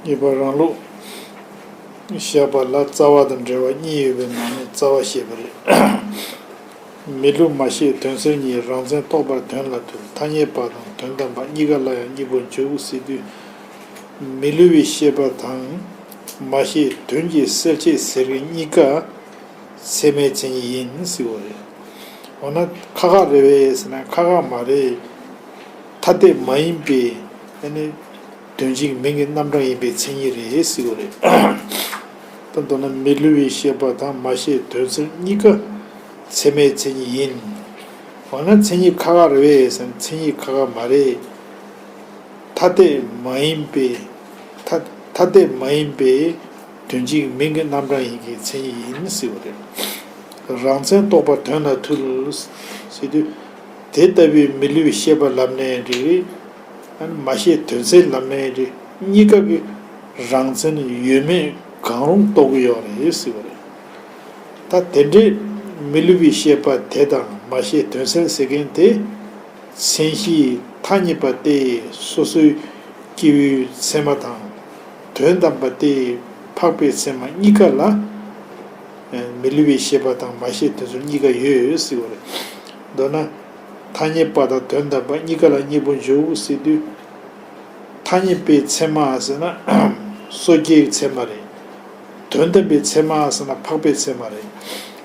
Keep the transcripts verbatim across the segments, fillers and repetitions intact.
གཉིས་པ་རང་ལུགས་བཤད་པ་ལ་རྩ་བ་དང་འབྲེལ་བ་གཉིས་ཡོད་པའི་ནང་ནས་རྩ་བ་བཤད་པ་རེད། མི་སླུ་མ་ཤེས་དོན་སེལ་གཉིས། རང་མཚན་རྟོགས་པར་དོན་ལ་ཐུལ། ཐ་སྙད་པ་དང་དོན་དམ་པ་གཉིས་ཀ་ལ་ཡང་གཉིས་པོ་འཇུག་ཟེར་དུས། མི་སླུ་བའི་ཤེས་པ་དང་མ་ཤེས་དོན་གྱི་སེལ་བྱེད་ཟེར་བའི་གཉིས་ཀ་ཚད་མའི་མཚན་ཉིད་ཡིན་ཟེར་བ་རེད། འོ་ན་ཁ་ཁ་རེད་པས་ཟེར་ན་ཁ་ཁ་མ་རེད། ཐ་དད་མ་ཡིན་པའི་ཨ་ནི་དོན་གཅིག་མིང་གི་རྣམ་གྲངས་ཡིན་པའི་མཚན་ཉིད་རེད་ཟེར་བ་རེད། ད་མདོར་ན་མི་སླུ་བའི་ཤེས་པ་དང་མ་ཤེས་དོན་སེལ་གཉིས་ཀ་ཚད་མའི་མཚན་ཉིད་ཡིན། འོ་ན་མཚན་ཉིད་ཁ་ཁ་རེད་པས་ཟེར་ན་མཚན་ཉིད་ཁ་ཁ་མ་རེད། ཐ་དད་མ་ཡིན་པའི་ཐ་ཐ་དད་མ་ཡིན་པའི་དོན་གཅིག་མིང་གི་རྣམ་གྲངས་ཡིན་གྱི་མཚན་ཉིད་ཡིན་ཟེར་བ་རེད། རང་མཚན་རྟོགས་པར་དོན་ལ་ཐུལ་ཟེར་དུས། དེ་ལྟ་བུའི་མི་སླུ་བའི་ཤེས་པ་ལབ་ནའི་འགྲིག། མ་ཤེས་དོན་སེལ་ལབ་ནའི་འགྲིག། གཉིས་ཀ་གི་རང་མཚན་ཡོད་མེད་གང་རུང་རྟོགས་ཀྱི་ཡོད་རེད་ཟེར་བ་རེད། ད་དེ་འདྲའི་མི་སླུ་བའི་ཤེས་པ་དེ་དང་མ་ཤེས་དོན་སེལ་ཟེར་མཁན་དེ། མཚན་གཞིའི་ཐ་སྙད་པ་སྟེ་སོ་སོའི་སྐྱེ་བོའི་ཚད་མ་དང་། དོན་དམ་པ་སྟེ་འཕགས་པའི་ཚད་མ་གཉིས་ཀ་ལ་མི་སླུ་བའི་ཤེས་པ་དང་མ་ཤེས་དོན་སེལ་གཉིས་ཀ་ཡོད་ཟེར་བ་རེད། མདོར་ན་ཐ་སྙད་པ་དང་དོན་དམ་པ་གཉིས་ཀ་ལ་གཉིས་པོ་འཇུག་ཟེར་དུས། ཐ་སྙད་པའི་ཚད་མ་ཟེར་ན་སོ་སྐྱེའི་ཚད་མ་རེད། དོན་དམ་པའི་ཚད་མ་ཟེར་ན་འཕགས་པའི་ཚད་མ་རེད།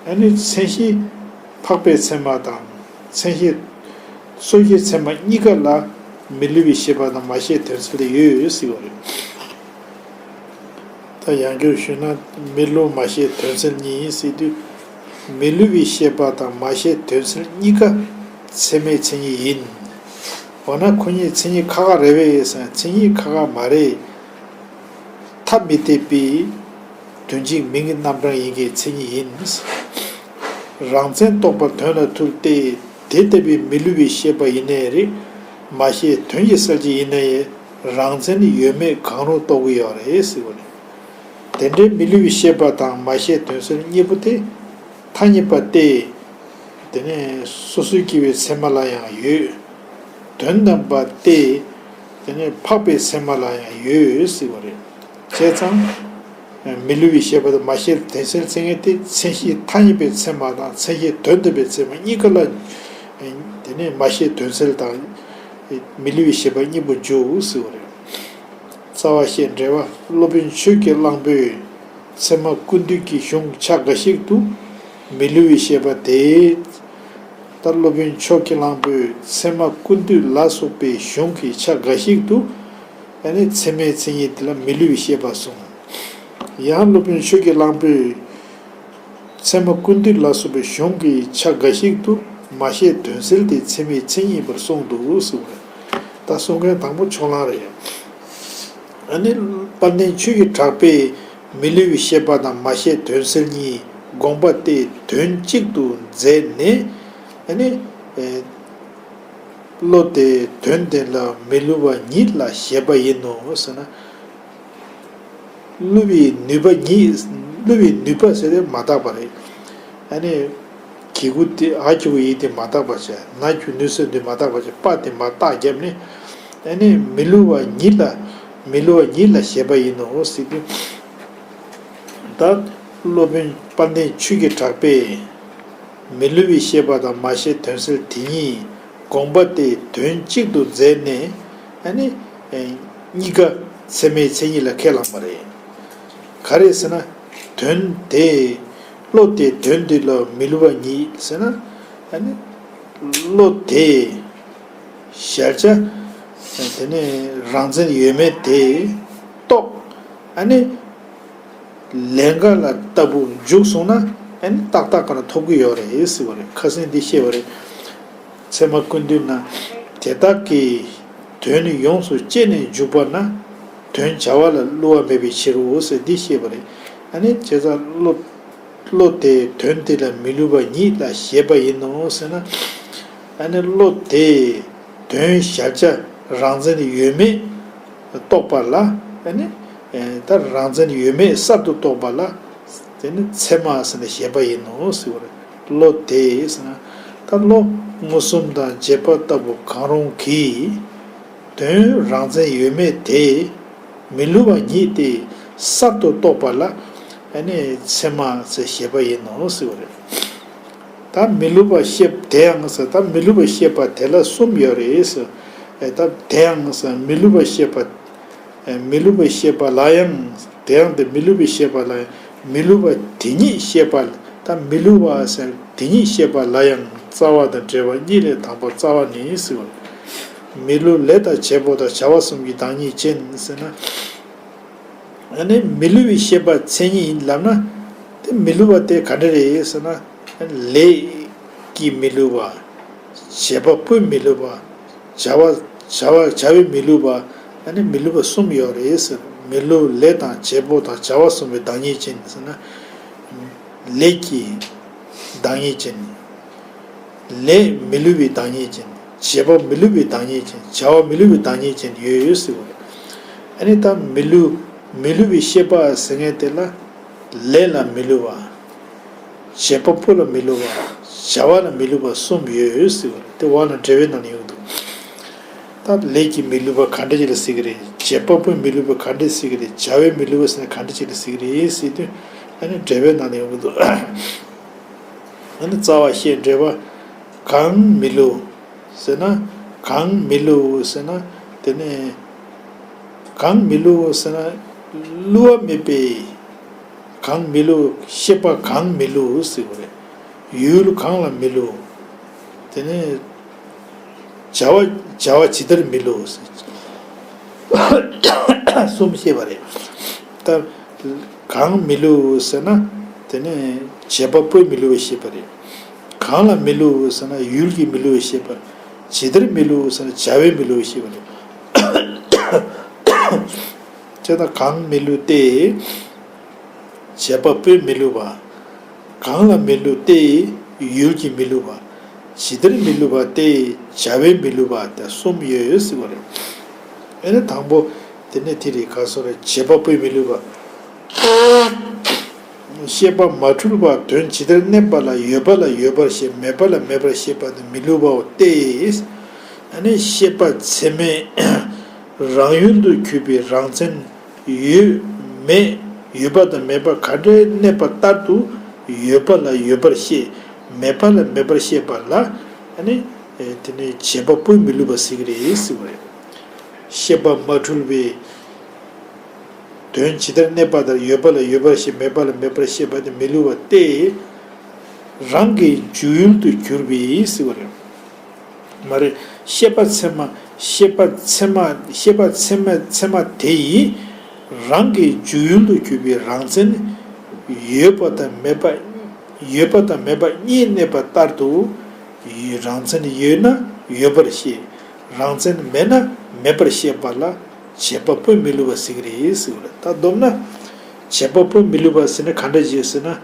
ཨ་ནི་མཚན་གཞི་འཕགས་པའི་ཚད་མ་དང་མཚན་གཞི་སོ་སྐྱེའི་ཚད་མ་གཉིས་ཀ་ལ་མི་སླུ་བའི་ཤེས་པ་དང་མ་ཤེས་དོན་སེལ་ཡོད་ཟེར་བ་རེད། ད་ཡང་བསྐྱར་ཞུས་ན་མི་སླུ་མ་ཤེས་དོན་སེལ་གཉིས་ཟེར་དུས། མི་སླུ་བའི་ཤེས་པ་དང་མ་ཤེས་དོན་སེལ་གཉིས་ཀ་ཚད་མའི་མཚན་ཉིད་ཡིན། འོ་ན་ཁོ་གཉིས་མཚན་ཉིད་ཁ་ཁ་རེད་པས་ཟེར་ན་མཚན་ཉིད་ཁ་ཁ་མ་རེད། ཐ་མི་དད་པའི་དོན་གཅིག་མིང་གི་རྣམ་གྲངས་ཡིན་གྱི་མཚན་ཉིད་ཡིན། རང་མཚན་རྟོགས་པར་དོན་ལ་ཐུལ་ཏེ། དེ་ལྟ་བུའི་མི་སླུ་བའི་ཤེས་པ་ཡིན་ནའི་རེད། མ་ཤེས་དོན་གྱི་གསལ་བྱེད་ཡིན་ནའི་རང་མཚན་ཡོད་མེད་གང་རུང་རྟོགས་ཀྱི་ཡོད་རེད་ཟེར་བ་རེད། དེ་འདྲའི་མི་སླུ་བའི་ཤེས་པ་དང་མ་ཤེས་དོན་སེལ་གཉིས་པོ་དེ། ཐ་སྙད་པ་སྟེ། དེ་ནས་སོ་སོའི་སྐྱེ་བོའི་ཚད་མ་ལ་ཡང་ཡོད། དོན་དམ་པ་སྟེ། དེ་ནས་འཕགས་པའི་ཚད་མ་ལ་ཡང་ཡོད་ཟེར་བ་རེད། བྱས་ཙང་། མི་སླུ་བའི་ཤེས་པ་དང་མ་ཤེས་དོན་སེལ་ཟེར་མཁན་དེ་མཚན་གཞི་ཐ་སྙད་པའི་ཚད་མ་དང་མཚན་གཞི་དོན་དམ་པའི་ཚད་མ་གཉིས་ཀ་ལ། དེ་ནས་མ་ཤེས་དོན་སེལ་དང་། མི་སླུ་བའི་ཤེས་པ་གཉིས་པོ་འཇུག་ཟེར་བ་རེད། རྩ་བ་བཤད་འགྲེལ་པ། སློབ་དཔོན་ཆོས་ཀྱི་གླང་པོས་ཚད་མ་ཀུན་བཏུས་ཀྱི་གཞུང་ཆ་འགའ་ཞིག་ཏུ་མི་སླུ་བའི་ཤེས་པ་དེ། ད་སློབ་དཔོན་ཆོས་ཀྱི་གླང་པོས་ཚད་མ་ཀུན་བཏུས་ལ་སོགས་པའི་གཞུང་གི་ཆ་འགའ་ཞིག་ཏུ་ཨ་ནི་ཚད་མའི་མཚན་ཉིད་དེ་ལ་མི་སླུ་བའི་ཤེས་པ་གསུངས། ཡང་སློབ་དཔོན་ཆོས་ཀྱི་གླང་པོས། ཚད་མ་ཀུན་བཏུས་ལ་སོགས་པའི་གཞུང་གི་ཆ་འགའ་ཞིག་ཏུ་མ་ཤེས་དོན་སེལ་དེ་ཚད་མའི་མཚན་ཉིད་ཡིན་པར་གསུངས་འདུག་གསུངས་པ་རེད། ད་གསུང་མཁན་དང་པོ་ཕྱོགས་གླང་རེད། ཨ་ནི་དཔལ་ལྡན་ཆོས་ཀྱི་གྲགས་པས་མི་སླུ་བའི་ཤེས་པ་དང་མ་ཤེས་དོན་སེལ་གཉིས་དགོངས་པ་སྟེ་དོན་གཅིག་ཏུ་མཛད་ནས། ཨ་ནི་བློ་དེ་དོན་དེ་ལ་མི་སླུ་བ་ཉིད་ལ་བཞེད་པ་ཡིན་ནོ་ཟེར་ན། བསླུ་བའི་ནུས་པ་ཉིད། བསླུ་བའི་ནུས་པ་ཟེར་དེ་མ་དག་པ་རེད། ཨ་ནི། གི་གུ་དེ་འ་གི་གུ་ཨི་དེ་མ་དག་པ་བྱས། ན་གི་གུ་ནུ་ས་འདི་མ་དག་པ་བྱས། པ་དེ་མ་བཏགས་བརྒྱབ་ནས། ཨ་ནི་མི་སླུ་བ་ཉིད་ལ། མི་སླུ་བ་ཉིད་ལ་བཞེད་པ་ཡིན་ནོ་ཟེར་དུས། ད་སློབ་དཔོན་དཔལ་ལྡན་ཆོས་ཀྱི་གྲགས་པས། མི་སླུ་བའི་ཤེས་པ་དང་མ་ཤེས་དོན་སེལ་དེ་གཉིས་དགོངས་པ་སྟེ་དོན་གཅིག་ཏུ་མཛད་ནས། ཨ་ནི། གཉིས་ཀ་ཚད་མའི་མཚན་ཉིད་ལ་ཁས་བླངས་པ་རེད། ག་རེ་ཟེར་ན། དོན་དེ། བློ་དེ་དོན་དེ་ལ་མི་སླུ་བ་ཉིད་ཟེར་ན། ཨ་ནི། བློ་དེ། གཞལ་བྱ། དེ་ནས་རང་མཚན་ཡོད་མེད་དེ། རྟོགས། ཨ་ནི། ལན་འགའ་ལ་ལྟ་བུ་འཇུག་སོང་ན་ཨ་ནི་ཏག་ཏག་ག་ལ་ཐོབ་ཀྱི་ཡོད་རེད་ཟེར་བ་རེད། ཁ་སང་འདི་བཤད་པ་རེད། ཚད་མ་ཀུན་བཏུས་ན། དེ་དག་གི་དོན་ཡོངས་སུ་དཔྱད་ནས་འཇུག་པ་ན། དོན་བྱ་བ་ལ་བསླུ་བ་མེད་པའི་ཕྱིར་རོ་ཟེར་འདི་བཤད་པ་རེད། ཨ་ནི་བྱས་ཙང་བློ། བློ་དེ་དོན་དེ་ལ་མི་སླུ་བ་ཉིད་ལ་བཞེད་པ་ཡིན་ནོ་ཟེར་ན། ཨ་ནི་བློ་དེ་དོན་གཞལ་བྱ་རང་མཚན་ཡོད་མེད་རྟོགས་པ་ལ། ཨ་ནི་ད་རང་མཚན་ཡོད་མེད་གསར་དུ་རྟོགས་པ་ལ། དེ་ནི་ཚད་མ་ཟེར་ནས་བཞེད་པ་ཡིན་ནོ་ཟེར་བ་རེད། བློ་དེ་ཟེར་ན། ད་བློ་མངོན་སུམ་དང་རྗེས་དཔག་ལྟ་བུ་གང་རུང་གིས། དོན་རང་མཚན་ཡོད་མེད་དེ། མི་སླུ་བ་ཉིད་དེ་གསར་དུ་རྟོགས་པ་ལ་ཨ་ནི་ཚད་མ་ཟེར་ཞེས་པ་ཡིན་ནོ་ཟེར་བ་རེད། ད་མི་སླུ་བ་ཤེས་དེ་ཡང་ཟེར། ད་མི་སླུ་བ་ཤེས་པ་དེ་ལ་གསུམ་ཡོད་རེད་ཟེར། ཨེ་ད་དེ་ཡང་ཟེར་མི་སླུ་བ་ཤེས་པ། ཨེ་མི་སླུ་བ་ཤེས་པ་ལ་ཡང་། དེ་ཡང་དེ་མི་སླུ་བ་ཤེས་པ་ལ་ཡང་མི་སླུ་བ་དེ་ཉིད་ཤེས་པ། ད་མི་སླུ་བ་ཟེར་དེ་ཉིད་ཤེས་པ་ལ་ཡང་རྩ་བ་དང་འབྲེལ་བ་གཉིས་ལས་དང་པོ་རྩ་བ་ནི་ཟེར་བ། མི་སླུ་ལས་དང་བྱེད་པོ་དང་བྱ་བ་གསུམ་གྱི་བདག་ཉིད་ཅན་ཟེར་ན། ཨ་ནི་མི་སླུ་བའི་ཤེས་པ་མཚན་ཉིད་ཡིན་ལབ་ན། དེ་མི་སླུ་བ་དེ་ག་འདྲ་རེད་ཟེར་ན། ལས་ཀྱིས་མི་སླུ་བ། བྱེད་པ་པོས་མི་སླུ་བ། བྱ་བ་བྱ་བ་བྱ་བས་མི་སླུ་བ། ཨ་ནི་མི་སླུ་བ་གསུམ་ཡོད་རེད་ཟེར། མི་སླུ་ལས་དང་བྱེད་པོ་དང་བྱ་བ་གསུམ་པའི་བདག་ཉིད་ཅན་ཟེར་ན། ལས་ཀྱི་བདག་ཉིད་ཅན། ལས་མི་སླུ་བའི་བདག་ཉིད་ཅན། བྱེད་པ་མི་སླུ་བའི་བདག་ཉིད་ཅན། བྱ་བ་མི་སླུ་བའི་བདག་ཉིད་ཅན་ཡོད་ཡོད་ཟེར་བ་རེད། ཨ་ནི་ད་མི་སླུ་མི་སླུ་བའི་ཤེས་པ་ཟེར་མཁན་དེ་ལ། ལས་ལ་མི་སླུ་བ། བྱེད་པ་པོ་ལ་མི་སླུ་བ། བྱ་བ་ལ་མི་སླུ་བ་གསུམ་ཡོད་ཡོད་ཟེར་བ་རེད། དེ་བར་ལ་འགྲེལ་པའི་ནང་ནས་ཡོང་འདུག་ད་ལས་ཀྱིས་མི་སླུ་བ་ག་འདྲ་ཅིག་ལ་ཟེར་གི་རེད། བྱེད་པ་པོས་མི་སླུ་བ་ག་འདྲ་ཟེར་གི་རེད། བྱ་བས་མི་སླུ་བ་ཟེར་ན་ག་འདྲ་ཅིག་ལ་ཟེར་གི་རེད་ཟེར་དུས། ཨ་ནི་འགྲེལ་པའི་ནང་ནས་ཡོང་གི་འདུག་ཨ་ནི་རྩ་བ་ཤེས་འགྲེལ་པ། གང་མི་སླུ་ཟེར་ན། གང་མི་སླུ་ཟེར་ན། དེ་ནས་གང་མི་སླུ་ཟེར་ན། སླུ་བ་མེད་པའི། གང་མི་སླུ། ཤེས་པ་གང་མི་སླུ་ཟེར་བ་རེད། ཡུལ་གང་ལ་མི་སླུ། དེ་ནས་བྱ་བ་བྱ་བ་ཇི་ལྟར་མི་སླུ་ཟེར། གསུམ་བཤད་པ་རེད། ད་གང་མི་སླུ་ཟེར་ན། དེ་ནས་བྱེད་པ་པོས་མི་སླུ་བ་བཤད་པ་རེད། གང་ལ་མི་སླུ་ཟེར་ན་ཡུལ་གྱིས་མི་སླུ་བ་བཤད་པ། ཇི་ལྟར་མི་སླུ་ཟེར་ན་བྱ་བས་མི་སླུ་བ་བཤད་པ་རེད། བྱས་ཙང་གང་མི་སླུ་སྟེ། བྱེད་པ་པོས་མི་སླུ་བ། གང་ལ་མི་སླུ་སྟེ། ཡུལ་གྱིས་མི་སླུ་བ། ཇི་ལྟར་མི་སླུ་བ་སྟེ། བྱ་བས་མི་སླུ་བ་སྟེ་གསུམ་ཡོད་ཟེར་བ་རེད། ཨ་ནི་དང་པོ། དེ་ནས་དེ་རེད། ག་སོ་རེད། བྱེད་པ་པོས་མི་སླུ་བ། ཤེས་པ་མ་འཁྲུལ་བ་དོན་ཇི་ལྟར་གནས་པ་ལ་ཡོད་པ་ལ་ཡོད་པར་ཤེས། མེད་པ་ལ་མེད་པར་ཤེས་པ་དེ་མི་སླུ་བའོ་སྟེ། ཨ་ནི་ཤེས་པ་ཚད་མས་རང་ཡུལ་དུ་གྱུར་པའི་རང་མཚན་ཡོད་མེད། ཡོད་པ་དང་མེད་པ་ག་འདྲའི་གནས་པ་ལྟར་དུ་ཡོད་པ་ལ་ཡོད་པར་ཤེས། མེད་པ་ལ་མེད་པར་ཤེས་པ་ལ། ཨ་ནི་དེ་ནི་བྱེད་པ་པོས་མི་སླུ་བ་ཟེར་གི་རེད་ཟེར་བ་རེད། ཤེས་པ་མ་འཁྲུལ་བའི་དོན་ཇི་ལྟར་གནས་པ་ལྟར་ཡོད་པ་ལ་ཡོད་པར་ཤེས། མེད་པ་ལ་མེད་པར་ཤེས་པ་དེ་མི་སླུ་བ་སྟེ། རང་གི་འཇུག་ཡུལ་དུ་གྱུར་པའི་ཟེར་བ་རེད། མ་རེད། ཤེས་པ་ཚད་མ། ཤེས་པ་ཚད་མ། ཤེས་པ་ཚད་མ། ཚད་མ་དེ་ཡིས་རང་གི་འཇུག་ཡུལ་དུ་གྱུར་པའི་རང་མཚན་ཡོད་པ་དང་མེད་པ། ཡོད་པ་དང་མེད་པ་གཉིས་གནས་པ་ལྟར་དུ། རང་མཚན་ཡོད་ན་ཡོད་པར་ཤེས། རང་མཚན་མེད་ན་མེད་པར་ཤེས་པ་ལ་བྱེད་པ་པོས་མི་སླུ་བ་ཟེར་གི་རེད་ཟེར་བ་རེད། ད་སྡོམ་ན། བྱེད་པ་པོས་མི་སླུ་བ་ཟེར་ན་ག་འདྲ་ཞིག་ཟེར་ན།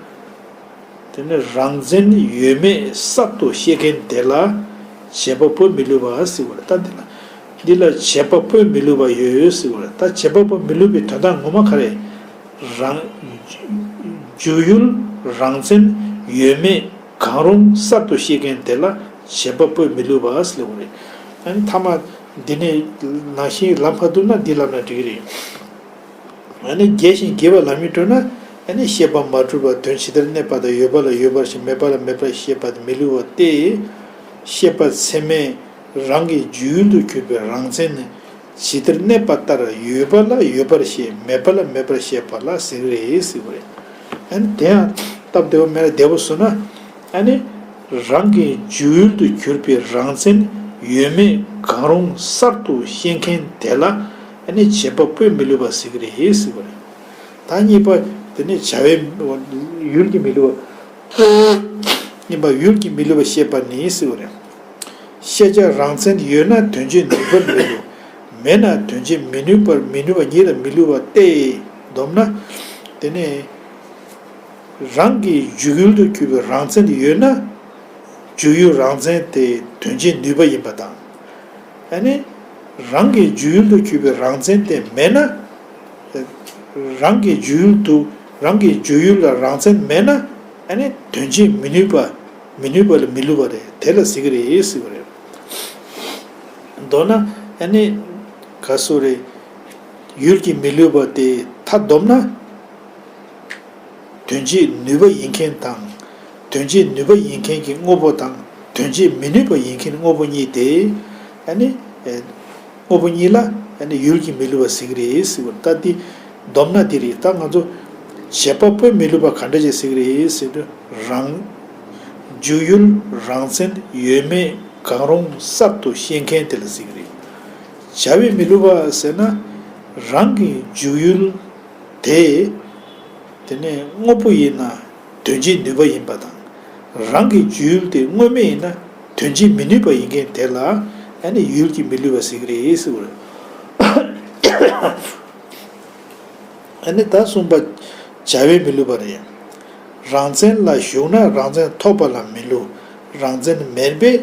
དེ་ནི་རང་མཚན་ཡོད་མེད་གསར་དུ་ཤེས་མཁན་དེ་ལ་བྱེད་པ་པོས་མི་སླུ་བ་ཟེར་བ་རེད། ད་འདི་ལ། འདི་ལ་བྱེད་པ་པོས་མི་སླུ་བ་ཡོད་ཟེར་བ་རེད། ད་བྱེད་པ་པོས་མི་སླུ་བའི་དོན་དག་ངོ་མ་ག་རེ། རང་། འཇུག་ཡུལ་རང་མཚན་ཡོད་མེད་གང་རུང་གསར་དུ་ཤེས་མཁན་དེ་ལ་བྱེད་པ་པོས་མི་སླུ་བ་ཟེར་བ་རེད། ཨ་ནི་ཐ་མ་འདི་ནས་ནང་བཞིན་ལབ་མ་ཐུབ་ན་འདི་ལབ་ན་འགྲིག་གི་རེད། ཨ་ནི་རྒྱས་ཤིང་རྒྱས་པ་ལམ་ཡིག་སྤྲོད་ན། ཨ་ནི་ཤེས་པ་མ་འཁྲུལ་བ་དོན་ཇི་ལྟར་གནས་པ་དང་ཡོད་པ་ལ་ཡོད་པར་ཤེས། མེད་པ་ལ་མེད་པར་ཤེས་པ་དེ་མི་སླུ་བ་སྟེ། ཤེས་པ་ཚད་མས་རང་གི་འཇུག་ཡུལ་དུ་གྱུར་པའི་རང་མཚན་ནི་ཇི་ལྟར་གནས་པ་ལྟར་ཡོད་པ་ལ་ཡོད་པར་ཤེས། མེད་པ་ལ་མེད་པར་ཤེས་པ་ལ་ཟེར་གི་རེད་ཟེར་བ་རེད། ཨ་ནི་དེ་ཡང་སྟབས་བདེ་བོ་མེད་ན་བདེ་བོ་བཟོ་ན། ཨ་ནི་རང་གི་འཇུག་ཡུལ་དུ་གྱུར་པའི་རང་མཚན་ཡོད་མེད་གང་རུང་གསར་དུ་ཤེས་མཁན་དེ་ལ་ཨ་ནི་བྱེད་པ་པོས་མི་སླུ་བ་ཟེར་གི་རེད་ཟེར་བ་རེད། ད་གཉིས་པ་དེ་ནི་བྱ་བའི་ཡུལ་གྱིས་མི་སླུ་བ། གཉིས་པ་ཡུལ་གྱིས་མི་སླུ་བ་ཤེས་པ་ནི་ཟེར་བ་རེད། ཤེས་བྱ་རང་མཚན་ཡོད་ན་དོན་བྱེད་ནུས་པར་མི་སླུ། མེད་ན་དོན་བྱེད་མི་ནུས་པར་མི་ནུས་པ་ཉིད་ལ་མི་སླུ་བ་སྟེ། སྡོམ་ན། དེ་ནི། རང་གི་འཇུག་ཡུལ་དུ་གྱུར་པའི་རང་མཚན་ཡོད་ན། འཇུག་ཡུལ་རང་མཚན་དེ་དོན་བྱེད་ནུས་པ་ཡིན་པ་དང་། ཨ་ནི། རང་གི་འཇུག་ཡུལ་དུ་གྱུར་པའི་རང་མཚན་དེ་མེད་ན། རང་གི་འཇུག་ཡུལ་དུ། རང་གི་འཇུག་ཡུལ་ལ་རང་མཚན་མེད་ན། ཨ་ནི་དོན་བྱེད་མི་ནུས་པ། མི་ནུས་པ་ལ་མི་སླུ་བ་རེད། དེ་ལ་ཟེར་གི་རེད་ཟེར་བ་རེད། མདོར་ན་ཨ་ནི་ག་སོ་རེད། ཡུལ་གྱིས་མི་བསླུས་པ་དེ་མཐའ་བསྡོམས་ན། དོན་བྱེད་ནུས་པ་ཡིན་མཁན་དང་། དོན་བྱེད་ནུས་པ་ཡིན་མཁན་གྱི་དངོས་པོ་དང་། དོན་བྱེད་མི་ནུས་པ་ཡིན་མཁན་དངོས་པོ་གཉིས་དེ། ཨ་ནི། ཨེ། དངོས་པོ་གཉིས་ལ་ཨ་ནི་ཡུལ་གྱིས་མི་བསླུས་པ་ཟེར་གྱི་རེད་ཟེར་བ། ད་འདི་བསྡོམས་ན་འདི་རེད། ད་ང་ཚོ་བྱེད་པ་པོས་མི་བསླུས་པ་ག་འདྲ་ཅིག་ཟེར་གྱི་རེད་ཟེར་དུས། རང་། འཇུག་ཡུལ་རང་མཚན་ཡོད་མེད་གང་རུང་གསར་དུ་ཤེས་མཁན་དེ་ལ་ཟེར་གྱི་རེད། བྱ་བས་མི་བསླུས་པ་ཟེར་ན། རང་གི་འཇུག་ཡུལ་དེ། དེ་ནས་དངོས་པོ་ཡིན་ན་དོན་བྱེད་ནུས་པ་ཡིན་པ་དང་། རང་གི་འཇུག་ཡུལ་དེ་དངོས་མེད་ཡིན་ན་དོན་བྱེད་མི་ནུས་པ་ཡིན་མཁན་དེ་ལ་ཨ་ནི་ཡུལ་གྱིས་མི་བསླུས་པ་ཟེར་གྱི་རེད་ཟེར་བ་རེད། ཨ་ནི་ད་གསུམ་པ། བྱ་བས་མི་བསླུས་པ་རེད། རང་མཚན་ལ་ཞུགས་ན་རང་མཚན་ཐོབ་པ་ལ་མི་བསླུ། རང་མཚན་མེད་པས་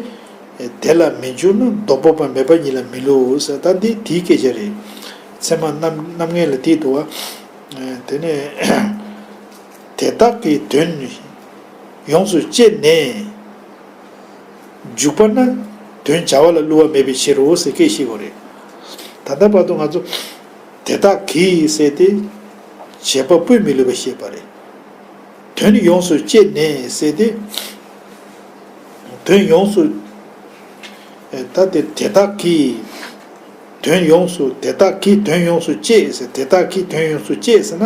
དེ་ལ་མི་འཇུག་ན་ལྡོག་པ་པོ་མེད་པ་ཉིད་ལ་མི་བསླུ་ཟེར། ད་འདི་དེའི་སྐད་ཆ་རེད། ཚད་མ་རྣམ་རྣམ་ངེས་ལ་དེ་འདུག་བ། དེ་ནས་དེ་དག་གི་དོན་ཡོངས་སུ་བཅད་ནས་འཇུག་པ་ན་དོན་བྱ་བ་ལ་བསླུ་བ་མེད་པའི་ཕྱིར་རོ་ཟེར་སྐད་བཤད་དགོས་རེད། ད་ལྟ་བར་དུ་ང་ཚོ་དེ་དག་གིས་ཟེར་ཏེ་བྱེད་པ་པོས་མི་བསླུ་བ་བཤད་པ་རེད། དོན་ཡོངས་སུ་བཅད་ནས་ཟེར་ཏེ། དོན་ཡོངས་སུ། ཨེ། ད་དེ་དེ་དག་གིས། དོན་ཡོངས་སུ་དེ་དག་གིས་དོན་ཡོངས་སུ་བཅད་ཟེར། དེ་དག་གིས་དོན་ཡོངས་སུ་བཅད་ཟེར་ན།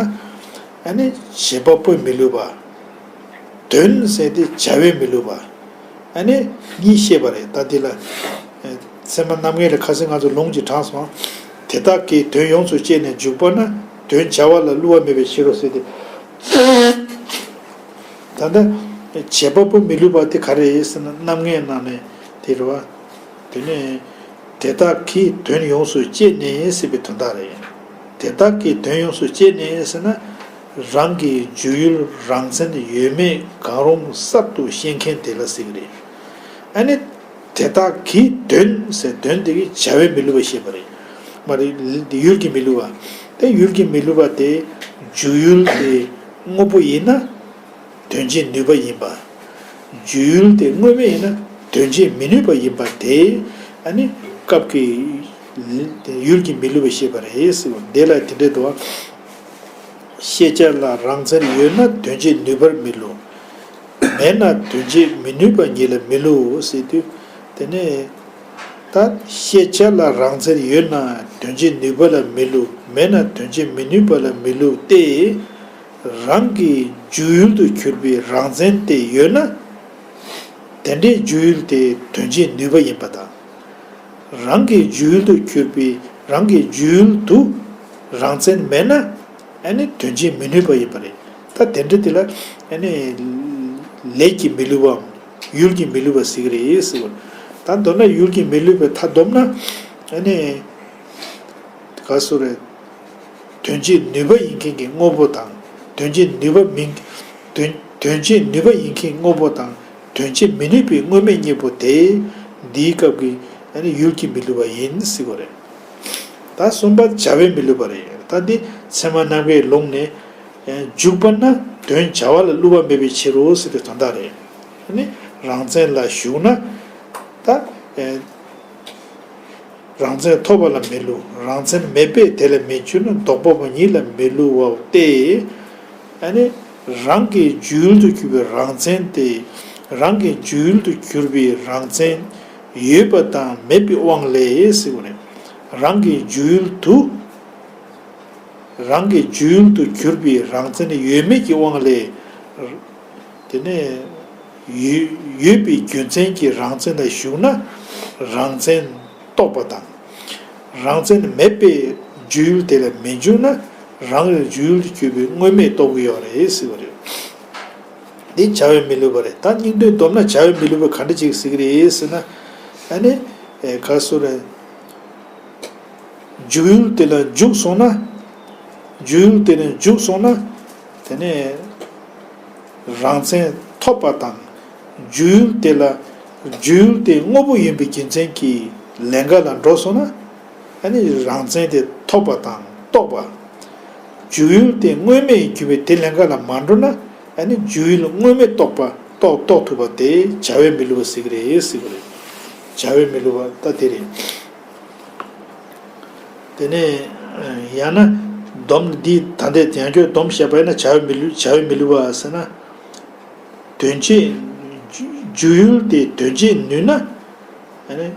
ཨ་ནི་བྱེད་པ་པོས་མི་བསླུས་པ། དོན་ཟེར་ཏེ་བྱ་བས་མི་བསླུས་པ། ཨ་ནི་གཉིས་བཤད་པ་རེད། ད་འདི་ལ། ཨེ། ཚད་མ་རྣམ་ངེས་ལ་ཁ་སང་ང་ཚོ་ལུང་གཅིག་དྲངས་སོང་། དེ་དག་གིས་དོན་ཡོངས་སུ་བཅད་ནས་འཇུག་པ་ན་དོན་བྱ་བ་ལ་བསླུ་བ་མེད་པའི་ཕྱིར་རོ་ཟེར་ཏེ། ད་ལྟ་བྱེད་པ་པོ་མི་བསླུ་བ་དེ་ག་རེ་ཟེར་ན་རྣམ་ངེས་ནང་ནས་དེ་རེད་བ། དེ་ནས་དེ་དག་གིས་དོན་ཡོངས་སུ་བཅད་ནས་ཟེར་བའི་དོན་དག་རེད། དེ་དག་གིས་དོན་ཡོངས་སུ་བཅད་ནས་ཟེར་ན། རང་གི་འཇུག་ཡུལ་རང་མཚན་ཡོད་མེད་གང་རུང་གསར་དུ་ཤེས་མཁན་དེ་ལ་ཟེར་གྱི་རེད། ཨ་ནི། དེ་དག་གི་དོན་ཟེར་དོན་དེ་གི་བྱ་བས་མི་བསླུ་བ་ཞེས་པ་རེད། མ་རེད། ཡུལ་གྱིས་མི་བསླུ་བ། དེ་ཡུལ་གྱིས་མི་བསླུ་བ་དེ་འཇུག་ཡུལ་དེ་དངོས་པོ་ཡིན་ན། དོན་བྱེད་ནུས་པ་ཡིན་པ། འཇུག་ཡུལ་དེ་དངོས་མེད་ཡིན་ན་དོན་བྱེད་མི་ནུས་པ་ཡིན་པ་དེ། ཨ་ནི་སྐབས་ཀྱི་ཡུལ་གྱིས་མི་བསླུ་བ་ཞེས་པ་རེད་ཟེར་བ་འདི་ལ་དེ་འདྲ་འདུག་བ། ཤེས་བྱ་ལ་རང་མཚན་ཡོད་ན་དོན་བྱེད་ནུས་པར་མི་བསླུ། མེད་ན་དོན་བྱེད་མི་ནུས་པ་ཉིད་ལ་མི་བསླུའོ་ཟེར་དུས། དེ་ནས་ད་ཤེས་བྱ་ལ་རང་མཚན་ཡོད་ན་དོན་བྱེད་ནུས་པ་ལ་མི་བསླུ། མེད་ན་དོན་བྱེད་མི་ནུས་པ་ལ་མི་བསླུ་སྟེ། རང་གི་འཇུག་ཡུལ་དུ་གྱུར་པའི་རང་མཚན་དེ་ཡོད་ན། དེ་འདྲའི་འཇུག་ཡུལ་དེ་དོན་བྱེད་ནུས་པ་ཡིན་པ་དང་། རང་གི་འཇུག་ཡུལ་དུ་གྱུར་པའི་རང་གི་འཇུག་ཡུལ་དུ་རང་མཚན་མེད་ན། ཨ་ནི་དོན་བྱེད་མི་ནུས་པ་ཡིན་པ་རེད། ད་དེ་འདྲ་དེ་ལ་ཨ་ནི་ལས་ཀྱིས་མི་བསླུ་བའམ་ཡུལ་གྱིས་མི་བསླུ་བ་ཟེར་གྱི་རེད་ཟེར་བ། ད་མདོར་ན་ཡུལ་གྱིས་མི་བསླུ་བའི་མཐའ་བསྡོམས་ན། ཨ་ནི་ག་སུ་རེད། དོན་བྱེད་ནུས་པ་ཡིན་མཁན་གྱི་དངོས་པོ་དང་། དོན་བྱེད་ནུས་པ་མིན། དོན་དོན་བྱེད་ནུས་པ་ཡིན་མཁན་དངོས་པོ་དང་། དོན་བྱེད་མི་ནུས་པའི་དངོས་མེད་གཉིས་པོ་དེ། འདིའི་སྐབས་ཀྱི་ཨ་ནི་ཡུལ་གྱིས་མི་བསླུ་བ་ཡིན་ཟེར་བ་རེད། ད་གསུམ་པ་བྱ་བས་མི་བསླུ་བ་རེད། ད་འདི་ཚད་མ་རྣམ་ངེས་ལུང་ནས། ཨེ། འཇུག་པ་ན་དོན་བྱ་བ་ལ་བསླུ་བ་མེད་པའི་ཕྱིར་རོ་ཟེར་བའི་དོན་དག་རེད། ཨ་ནི་རང་མཚན་ལ་ཞུགས་ན། ད། ཨེ། རང་མཚན་ཐོབ་པ་ལ་མི་བསླུ། རང་མཚན་མེད་པས་དེ་ལ་མི་འཇུག་ན་ལྡོག་པ་པོ་ཉིད་ལ་མི་བསླུའོ་སྟེ། ཨ་ནི་རང་གི་འཇུག་ཡུལ་དུ་གྱུར་པའི་རང་མཚན་དེ། རང་གི་འཇུག་ཡུལ་དུ་གྱུར་པའི་རང་མཚན་ཡོད་པ་དང་མེད་པའི་དབང་ལས་ཟེར་བ་ནི། རང་གི་འཇུག་ཡུལ་དུ། རང་གི་འཇུག་ཡུལ་དུ་གྱུར་པའི་རང་མཚན་ཡོད་མེད་ཀྱི་དབང་ལས། དེ་ནས་ཡོད་ཡོད་པའི་རྒྱུ་མཚན་གྱིས་རང་མཚན་ལ་ཞུགས་ན། རང་མཚན་རྟོགས་པ་དང་། རང་མཚན་མེད་པའི་འཇུག་ཡུལ་དེ་ལ་མི་འཇུག་ན། རང་གི་འཇུག་ཡུལ་དུ་གྱུར་པའི་དངོས་མེད་རྟོགས་ཀྱི་ཡོད་རེད་ཟེར་བ་རེད། འདི་བྱ་བས་མི་བསླུ་བ་རེད། ད་སྙིང་དོན་བསྡོམས་ན་བྱ་བས་མི་བསླུ་བ་ག་འདྲ་ཅིག་ཟེར་གྱི་རེད་ཟེར་ན། ཨ་ནི། ཨེ། ག་སུ་རེད། འཇུག་ཡུལ་དེ་ལ་འཇུག་སོང་ན། འཇུག་ཡུལ་དེ་ལ་འཇུག་སོང་ན། དེ་ནས་རང་མཚན་ཐོབ་པ་དང་། འཇུག་ཡུལ་དེ་ལ། འཇུག་ཡུལ་དེ་དངོས་པོ་ཡིན་པའི་རྒྱུ་མཚན་གྱིས་ལས་འགའ་ལ་འགྲོ་སོང་ན། ཨ་ནི་རང་མཚན་དེ་ཐོབ་པ་དང་རྟོགས་པ། འཇུག་ཡུལ་དེ་དངོས་མེད་ཡིན་གྱུར་པའི་དེ་ལས་འགའ་ལ་མ་འགྲོ་ན། ཨ་ནི་འཇུག་ཡུལ་དངོས་མེད་རྟོགས་པ་རྟོགས་རྟོགས་ཐུབ་པ་དེ་བྱ་བས་མི་བསླུ་བ་ཟེར་གྱི་རེད་ཟེར་གྱི་རེད། བྱ་བས་མི་བསླུ་བ་ད་དེ་རེད། དེ་ནས་ ཡང་ན་སྡོམ་འདི་ད་ལྟའི་ཡང་བསྐྱར་སྡོམ་བཤད་པ་ཡིན་ན་བྱ་བས་མི་བསླུ། བྱ་བས་མི་བསླུ་བ་ཟེར་ན། དོན་བྱེད། འཇུག་ཡུལ་དེ་དོན་བྱེད་ནུས་ན། ཨ་ནི་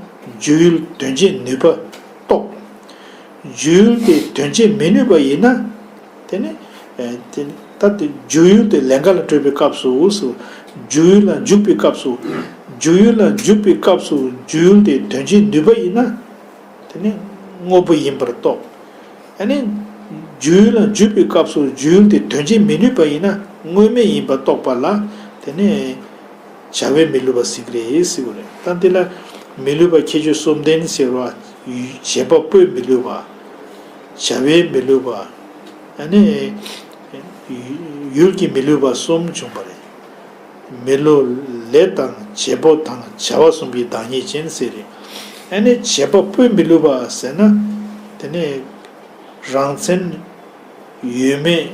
འཇུག་ཡུལ་དོན་བྱེད་ནུས་པ་རྟོགས། འཇུག་ཡུལ་དེ་དོན་བྱེད་མི་ནུས་པ་ཡིན་ན། དེ་ནི། ཨ། དེ་ནི་ད་དེ་འཇུག་ཡུལ་དེ་ལས་འགའ་ལ་སྤྲོད་པའི་སྐབས་སུ། འཇུག་ཡུལ་ལ་འཇུག་པའི་སྐབས་སུ། འཇུག་ཡུལ་ལ་འཇུག་པའི་སྐབས་སུ་འཇུག་ཡུལ་དེ་དོན་བྱེད་ནུས་པ་ཡིན་ན། དེ་ནི་དངོས་པོ་ཡིན་པར་རྟོགས། ཨ་ནི་འཇུག་ཡུལ་ལ་འཇུག་པའི་སྐབས་སུ་འཇུག་ཡུལ་དེ་དོན་བྱེད་མི་ནུས་པ་ཡིན་ན་དངོས་མེད་ཡིན་པར་རྟོགས་པ་ལ། དེ་ནི་བྱ་བས་མི་བསླུ་བ་ཟེར་གྱི་རེད་ཟེར་བ་རེད། ད་འདི་ལ་མི་བསླུ་བ་ཁྱད་ཆོས་གསུམ་ལྡན་ཟེར་བ། བྱེད་པ་པོས་མི་བསླུ་བ། བྱ་བས་མི་བསླུ་བ། ཨ་ནི་ཡུལ་གྱིས་མི་བསླུ་བ་གསུམ་བྱུང་བ་རེད། མི་བསླུ་ལས་དང་བྱེད་པོ་དང་བྱ་བ་གསུམ་གྱི་བདག་ཉིད་ཅན་ཟེར་རེད། ཨ་ནི་བྱེད་པ་པོས་མི་བསླུ་བ་ཟེར་ན། དེ་ནི་རང་མཚན་ཡོད་མེད་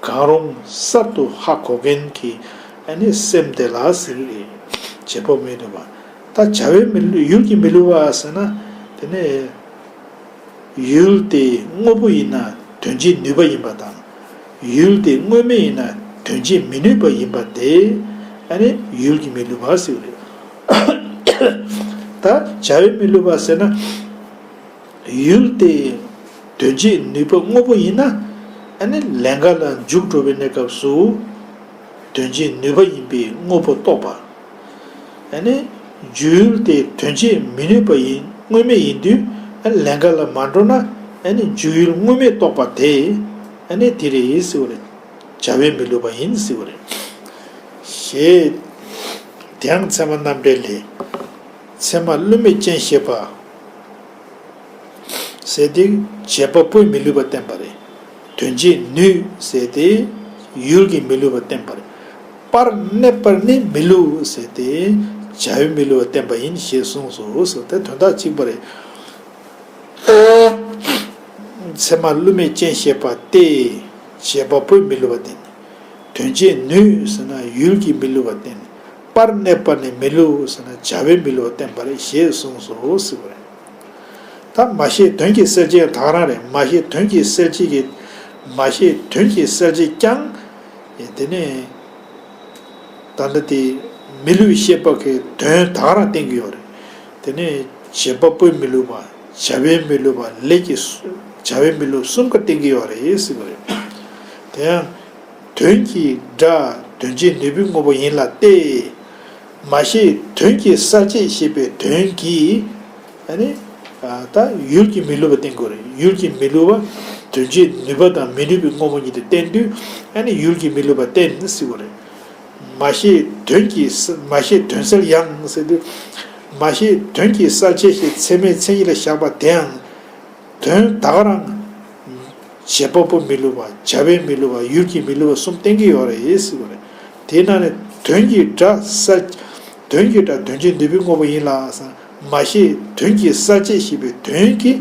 གང་རུང་གསར་དུ་ཧ་གོ་མཁན་གྱི་ཨ་ནི་སེམས་དེ་ལ་ཟེར་རེད། བྱེད་པ་མི་བསླུ་བ། ད་བྱ་བས་མི་བསླུ། ཡུལ་གྱིས་མི་བསླུ་བ་ཟེར་ན། དེ་ནི། ཡུལ་དེ་དངོས་པོ་ཡིན་ན་དོན་བྱེད་ནུས་པ་ཡིན་པ་དང་། ཡུལ་དེ་དངོས་མེད་ཡིན་ན་དོན་བྱེད་མི་ནུས་པ་ཡིན་པ་དེ། ཨ་ནི་ཡུལ་གྱིས་མི་བསླུ་བ་ཟེར་བ་རེད། ད་བྱ་བས་མི་བསླུ་བ་ཟེར་ན། ཡུལ་དེ་དོན་བྱེད་ནུས་པ་དངོས་པོ་ཡིན་ན། ཨ་ནི་ལས་འགའ་ལ་འཇུག་འགྲོ་བའི་གནས་སྐབས་སུ། དོན་བྱེད་ནུས་པ་ཡིན་པའི་དངོས་པོ་རྟོགས་པ། ཨ་ནི་འཇུག་ཡུལ་དེ་དོན་བྱེད་མི་ནུས་པ་ཡིན། དངོས་མེད་ཡིན་དུས། ཨ་ནི་ལས་འགའ་ལ་མ་འགྲོ་ན། ཨ་ནི་འཇུག་ཡུལ་དངོས་མེད་རྟོགས་པ་དེ། ཨ་ནི་དེ་རེད་ཟེར་བ་རེད། བྱ་བས་མི་བསླུ་བ་ཡིན་ཟེར་བ་རེད། ཞེས། དེའང་ཚད་མ་རྣམ་འགྲེལ་ལས། ཚད་མ་བསླུ་མེད་ཅན་ཞེས་པ། ཟེར་ཏེ་བྱེད་པ་པོས་མི་བསླུ་བ་བསྟན་པ་རེད། དོན་བྱེད་ནུས་ཟེར་ཏེ་ཡུལ་གྱིས་མི་བསླུ་བ་བསྟན་པ་རེད། པར་གནས་པར་ནི་མི་བསླུ་ཟེར་ཏེ་བྱ་བས་མི་བསླུ་བ་བསྟན་པ་ཡིན་ཞེས་གསུངས་སོ་ཟེར་ཏེ་དོན་དག་གཅིག་པ་རེད། ཚད་མ་བསླུ་མེད་ཅན་ཞེས་པ་སྟེ། བྱེད་པ་པོས་མི་བསླུ་བ་བསྟན། དོན་བྱེད་ནུས་ཟེར་ན་ཡུལ་གྱིས་མི་བསླུ་བ་བསྟན། པར་གནས་པར་ནི་མི་བསླུ་ཟེར་ན་བྱ་བས་མི་བསླུ་བ་བསྟན་པ་རེད་ཞེས་གསུངས་སོ་ཟེར་བ་རེད། ད་མ་ཤེས་དོན་གྱི་གསལ་བྱེད་ད་ག་རང་རེད། མ་ཤེས་དོན་གྱི་གསལ་བྱེད་ཀྱི། མ་ཤེས་དོན་གྱི་གསལ་བྱེད་ཀྱང་། དེ་ནས་ད་ལྟ་དེ་མི་བསླུ་བའི་ཤེས་པ་གི་དོན་ད་ག་རང་བསྟན་གྱི་ཡོད་རེད། དེ་ནས་བྱེད་པ་པོས་མི་བསླུ་བ། བྱ་བས་མི་བསླུ་བ། ལས་ཀྱི་བྱ་བས་མི་བསླུ་གསུམ་ཀ་བསྟན་གྱི་ཡོད་རེད་ཟེར་བ་རེད། དེ་ཡང་། དོན་གྱི་སྒྲ་དོན་བྱེད་ནུས་པའི་དངོས་པོ་ཡིན་ལ་སྟེ། མ་ཤེས་དོན་གྱི་གསལ་བྱེད་ཞེས་པའི་དོན་གྱིས། ཨ་ནི། ད་ཡུལ་གྱིས་མི་བསླུ་བ་བསྟན་དགོས་རེད། ཡུལ་གྱིས་མི་བསླུ་བ་དོན་བྱེད་ནུས་པ་དང་མི་ནུས་པའི་དངོས་པོ་ཉིད་དུ་བསྟན་དུས། ཨ་ནི་ཡུལ་གྱིས་མི་བསླུ་བ་བསྟན་ཟེར་བ་རེད། མ་ཤེས་དོན་གྱི་མ་ཤེས་དོན་གསལ་ཡང་ཟེར་དུས། མ་ཤེས་དོན་གྱི་གསལ་བྱེད་ཞེས་ཚད་མའི་མཚན་ཉིད་ལ་བཞག་པ་དེའང་། དོན་ད་ག་རང་། བྱེད་པ་པོས་མི་བསླུ་བ། བྱ་བས་མི་བསླུ་བ། ཡུལ་གྱིས་མི་བསླུ་བ་གསུམ་བསྟན་གྱི་ཡོད་རེད་ཟེར་བ་རེད། དེས་ན་ནི་དོན་གྱི་སྒྲ་གསལ། དོན་གྱི་སྒྲ་དོན་བྱེད་ནུས་པའི་དངོས་པོ་ཡིན་ལ་ཟེར། མ་ཤེས་དོན་གྱི་གསལ་བྱེད་ཞེས་པའི་དོན་གྱིས།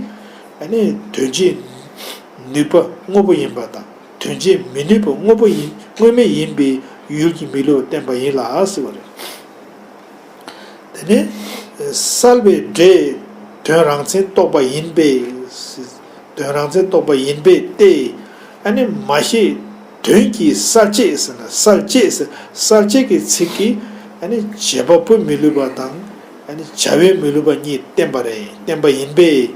ཨ་ནི་དོན་བྱེད་ནུས་པ་དངོས་པོ་ཡིན་པ་དང་། དོན་བྱེད་མི་ནུས་པ་དངོས་པོ་ཡིན། དངོས་མེད་ཡིན་པས་ཡུལ་གྱིས་མི་བསླུ་བ་བསྟན་པ་ཡིན་ལ་ཟེར་བ་རེད། དེ་ནས་གསལ་བའི་སྒྲས་དོན་རང་མཚན་རྟོགས་པ་ཡིན་པས། དོན་རང་མཚན་རྟོགས་པ་ཡིན་པས་ཏེ། ཨ་ནི་མ་ཤེས་དོན་གྱི་གསལ་བྱེད་ཟེར་ན་གསལ་བྱེད་ཟེར། གསལ་བྱེད་ཀྱི་ཚིག་གིས་ཨ་ནི་བྱེད་པ་པོས་མི་བསླུ་བ་དང་། ཨ་ནི་བྱ་བས་མི་བསླུ་བ་གཉིས་བསྟན་པ་རེད། བསྟན་པ་ཡིན་པས།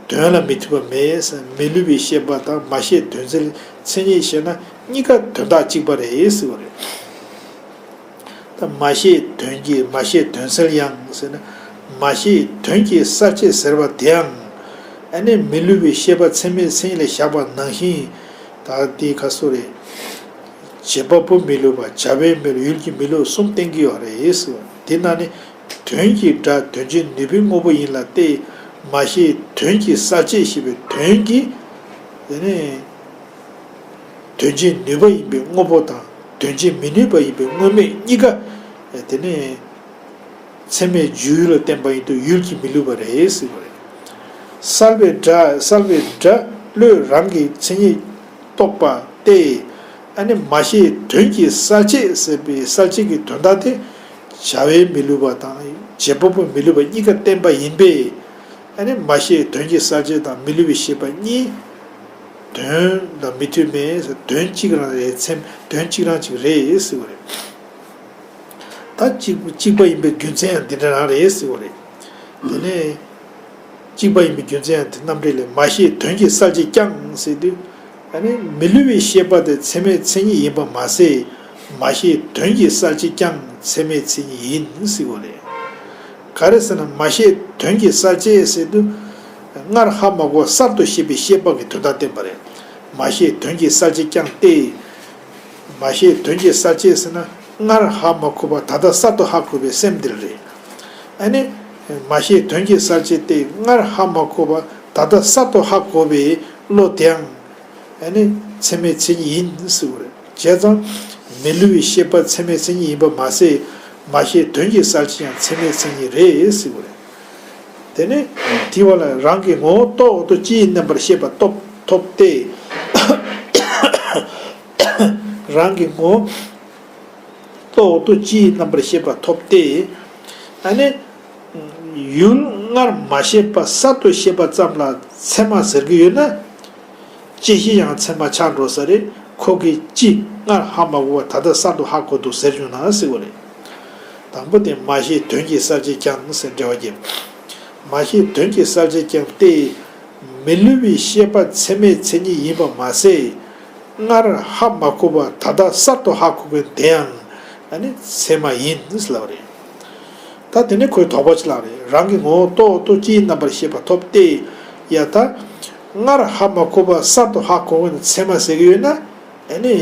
དོན་ལ་མི་མཐུན་པ་མེད་ཟེར། མི་བསླུ་བའི་ཤེས་པ་དང་མ་ཤེས་དོན་གསལ་མཚན་ཉིད་བཤད་ན་གཉིས་ཀ་དོན་དག་གཅིག་པ་རེད་ཟེར་བ་རེད། ད་མ་ཤེས་དོན་གྱི་མ་ཤེས་དོན་གསལ་ཡང་ཟེར་ན། མ་ཤེས་དོན་གྱི་གསལ་བྱེད་ཟེར་བ་དེའང་། ཨ་ནི་མི་བསླུ་བའི་ཤེས་པ་ཚད་མའི་མཚན་ཉིད་ལ་བཞག་པ་ནང་བཞིན། ད་དེ་ག་སུ་རེད། བྱེད་པ་པོས་མི་བསླུ་བ། བྱ་བས་མི་བསླུ། ཡུལ་གྱིས་མི་བསླུ་གསུམ་བསྟན་གྱི་ཡོད་རེད་ཟེར་བ། དེ་ན་ནི། དོན་གྱི་སྒྲ་དོན་བྱེད་ནུས་པའི་དངོས་པོ་ཡིན་ལ་སྟེ། མ་ཤེས་དོན་གྱི་གསལ་བྱེད་ཞེས་པའི་དོན་གྱིས། དེ་ནི། དོན་བྱེད་ནུས་པ་ཡིན་པའི་དངོས་པོ་དང་དོན་བྱེད་མི་ནུས་པ་ཡིན་པའི་དངོས་མེད་གཉིས་ཀ། དེ་ནི། ཚད་མས་འཇུག་ཡུལ་ལ་བསྟན་པ་ཡིན་དུས་ཡུལ་གྱིས་མི་བསླུ་བ་རེད་ཟེར་བ་རེད། གསལ་བའི་སྒྲ་གསལ་བའི་སྒྲ་བློས་རང་གི་མཚན་ཉིད་རྟོགས་པ་སྟེ། ཨ་ནི་མ་ཤེས་དོན་གྱི་གསལ་བྱེད་ཟེར་བའི་གསལ་བྱེད་ཀྱི་དོན་དག་དེ། བྱ་བས་མི་བསླུ་བ་དང་བྱེད་པ་པོས་མི་བསླུ་བ་གཉིས་ཀ་བསྟན་པ་ཡིན་པས། ཨ་ནི་མ་ཤེས་དོན་གྱི་གསལ་བྱེད་དང་མི་བསླུ་བའི་ཤེས་པ་གཉིས། དོན་དང་མི་མཐུན་མེད། དོན་གཅིག་རང་རེད། ཚད་དོན་གཅིག་རང་གཅིག་རེད་ཟེར་བ་རེད། ད་གཅིག་གཅིག་པ་ཡིན་པའི་རྒྱུ་མཚན་ཡང་འདི་འདྲ་རང་རེད་ཟེར་བ་རེད། དེ་ནས་གཅིག་པ་ཡིན་པའི་རྒྱུ་མཚན་ཡང་དེ་རྣམ་འགྲེལ་ལས། མ་ཤེས་དོན་གྱི་གསལ་བྱེད་ཀྱང་ཟེར་དུས། ཨ་ནི་མི་སླུ་བའི་ཤེས་པ་དེ་ཚད་མའི་མཚན་ཉིད་ཡིན་པ་མ་ཟད། མ་ཤེས་དོན་གྱི་གསལ་བྱེད་ཀྱང་ཚད་མའི་མཚན་ཉིད་ཡིན་ཟེར་བ་རེད། ག་རེ་ཟེར་ན། མ་ཤེས་དོན་གྱི་གསལ་བྱེད་ཟེར་དུས། སྔར་ཧ་མ་གོ་བ་གསར་དུ་ཤེས་པའི་ཤེས་པ་གི་དོན་དག་བསྟན་པ་རེད། མ་ཤེས་དོན་གྱི་གསལ་བྱེད་ཀྱང་སྟེ། མ་ཤེས་དོན་གྱི་གསལ་བྱེད་ཟེར་ན། སྔར་ཧ་མ་གོ་བ་ད་ལྟ་གསར་དུ་ཧ་གོ་བའི་སེམས་འདི་རེད། ཨ་ནི། མ་ཤེས་དོན་གྱི་གསལ་བྱེད་སྟེ། སྔར་ཧ་མ་གོ་བ་ད་ལྟ་གསར་དུ་ཧ་གོ་བའི་བློ་དེའང་། ཨ་ནི་ཚད་མའི་མཚན་ཉིད་ཡིན་ཟེར་བ་རེད། བྱས་ཙང་། མི་སླུ་བའི་ཤེས་པ་ཚད་མའི་མཚན་ཉིད་ཡིན་པ་མ་ཟད། མ་ཤེས་དོན་གྱི་གསལ་བྱེད་ཡང་ཚད་མའི་མཚན་ཉིད་རེད་ཟེར་བ་རེད། དེ་ནས་དེའི་བར་ལ། རང་གི་ངོ་བོ་རྟོགས་འོག་ཏུ་སྤྱིའི་རྣམ་པར་ཤེས་པ་ཐོབ་ཐོབ་སྟེ། རང་གི་ངོ་བོ་རྟོགས་འོག་ཏུ་སྤྱིའི་རྣམ་པར་ཤེས་པ་ཐོབ་སྟེ། ཨ་ནི། ཡུལ་སྔར་མ་ཤེས་པ་གསར་དུ་ཤེས་པ་ཙམ་ལ་ཚད་མ་ཟེར་གྱི་ཡོད་ན། བཅད་ཤེས་ཡང་ཚད་མ་ཆགས་འགྲོ་ས་རེད། ཁོ་གིས་སྤྱི་སྔར་ཧ་མ་གོ་བ་ད་ལྟ་གསར་དུ་ཧ་གོ་འདུག་ཟེར་བྱུང་ན་ཟེར་བ་རེད། དང་པོ་དེ། མ་ཤེས་དོན་གྱི་གསལ་བྱེད་ཀྱང་ཟེར་འགྲེལ་བ་བརྒྱབ། མ་ཤེས་དོན་གྱི་གསལ་བྱེད་ཀྱང་སྟེ། མི་སླུ་བའི་ཤེས་པ་ཚད་མའི་མཚན་ཉིད་ཡིན་པ་མ་ཟད། སྔར་ཧ་མ་གོ་བ་ད་ལྟ་གསར་དུ་ཧ་གོ་མཁན་དེའང་ཨ་ནི་ཚད་མ་ཡིན་ལབ་རེད། ད་དེ་ནས་ཁོས་དོགས་པ་ཅིག་ལབ་རེད། རང་གི་ངོ་བོ་རྟོགས་འོག་ཏུ་སྤྱིའི་རྣམ་པར་ཤེས་པ་ཐོབ་སྟེ། ཡ་ད། སྔར་ཧ་མ་གོ་བ་གསར་དུ་ཧ་གོ་མཁན་ཚད་མ་ཟེར་གྱི་ཡོད་ན། ཨ་ནི།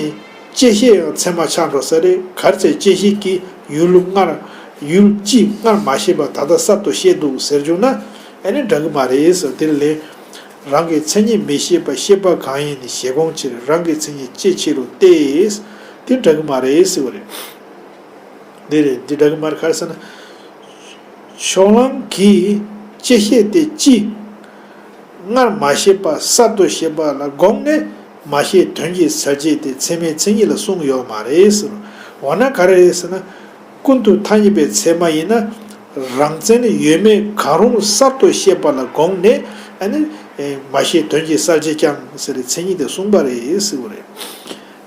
བཅད་ཤེས་ཡང་ཚད་མ་ཆགས་འགྲོ་ས་རེད། ག་རེ་ཟེར། བཅད་ཤེས་ཀྱིས་ཡུལ་སྔར། ཡུལ་སྤྱི་སྔར་མ་ཤེས་པ་ད་ལྟ་གསར་དུ་ཤེས་འདུག་ཟེར་བྱུང་ན། ཨ་ནི་འདྲ་གི་མ་རེད་ཟེར། དེ་ལས། རང་གི་མཚན་ཉིད་མི་ཤེས་པ་ཤེས་པ་གང་ཡིན་ཞེས་དགོངས་ཕྱིར། རང་གི་མཚན་ཉིད་བཅད་ཕྱིར་རོ་སྟེ། དེ་འདྲ་གི་མ་རེད་ཟེར་བ་རེད། འདི་རེད། འདི་འདྲ་གི་མ་རེད། ག་རེ་ཟེར་ན། ཕྱོགས་གླང་གིས་བཅད་ཤེས་དེ་སྤྱི་སྔར་མ་ཤེས་པ་གསར་དུ་ཤེས་པ་ལ་དགོངས་ནས། མ་ཤེས་དོན་གྱི་གསལ་བྱེད་དེ་ཚད་མའི་མཚན་ཉིད་ལ་གསུངས་ཡོད་མ་རེད་ཟེར། འོ་ན་ག་རེ་རེད་ཟེར་ན། ཀུན་ཏུ་ཐ་སྙད་པའི་ཚད་མ་ཡིན་ན། རང་མཚན་ཡོད་མེད་གང་རུང་གསར་དུ་ཤེས་པ་ལ་དགོངས་ནས། ཨ་ནི། མ་ཤེས་དོན་གྱི་གསལ་བྱེད་ཀྱང་ཟེར་བའི་མཚན་ཉིད་དེ་གསུངས་པ་རེད་ཟེར་བ་རེད།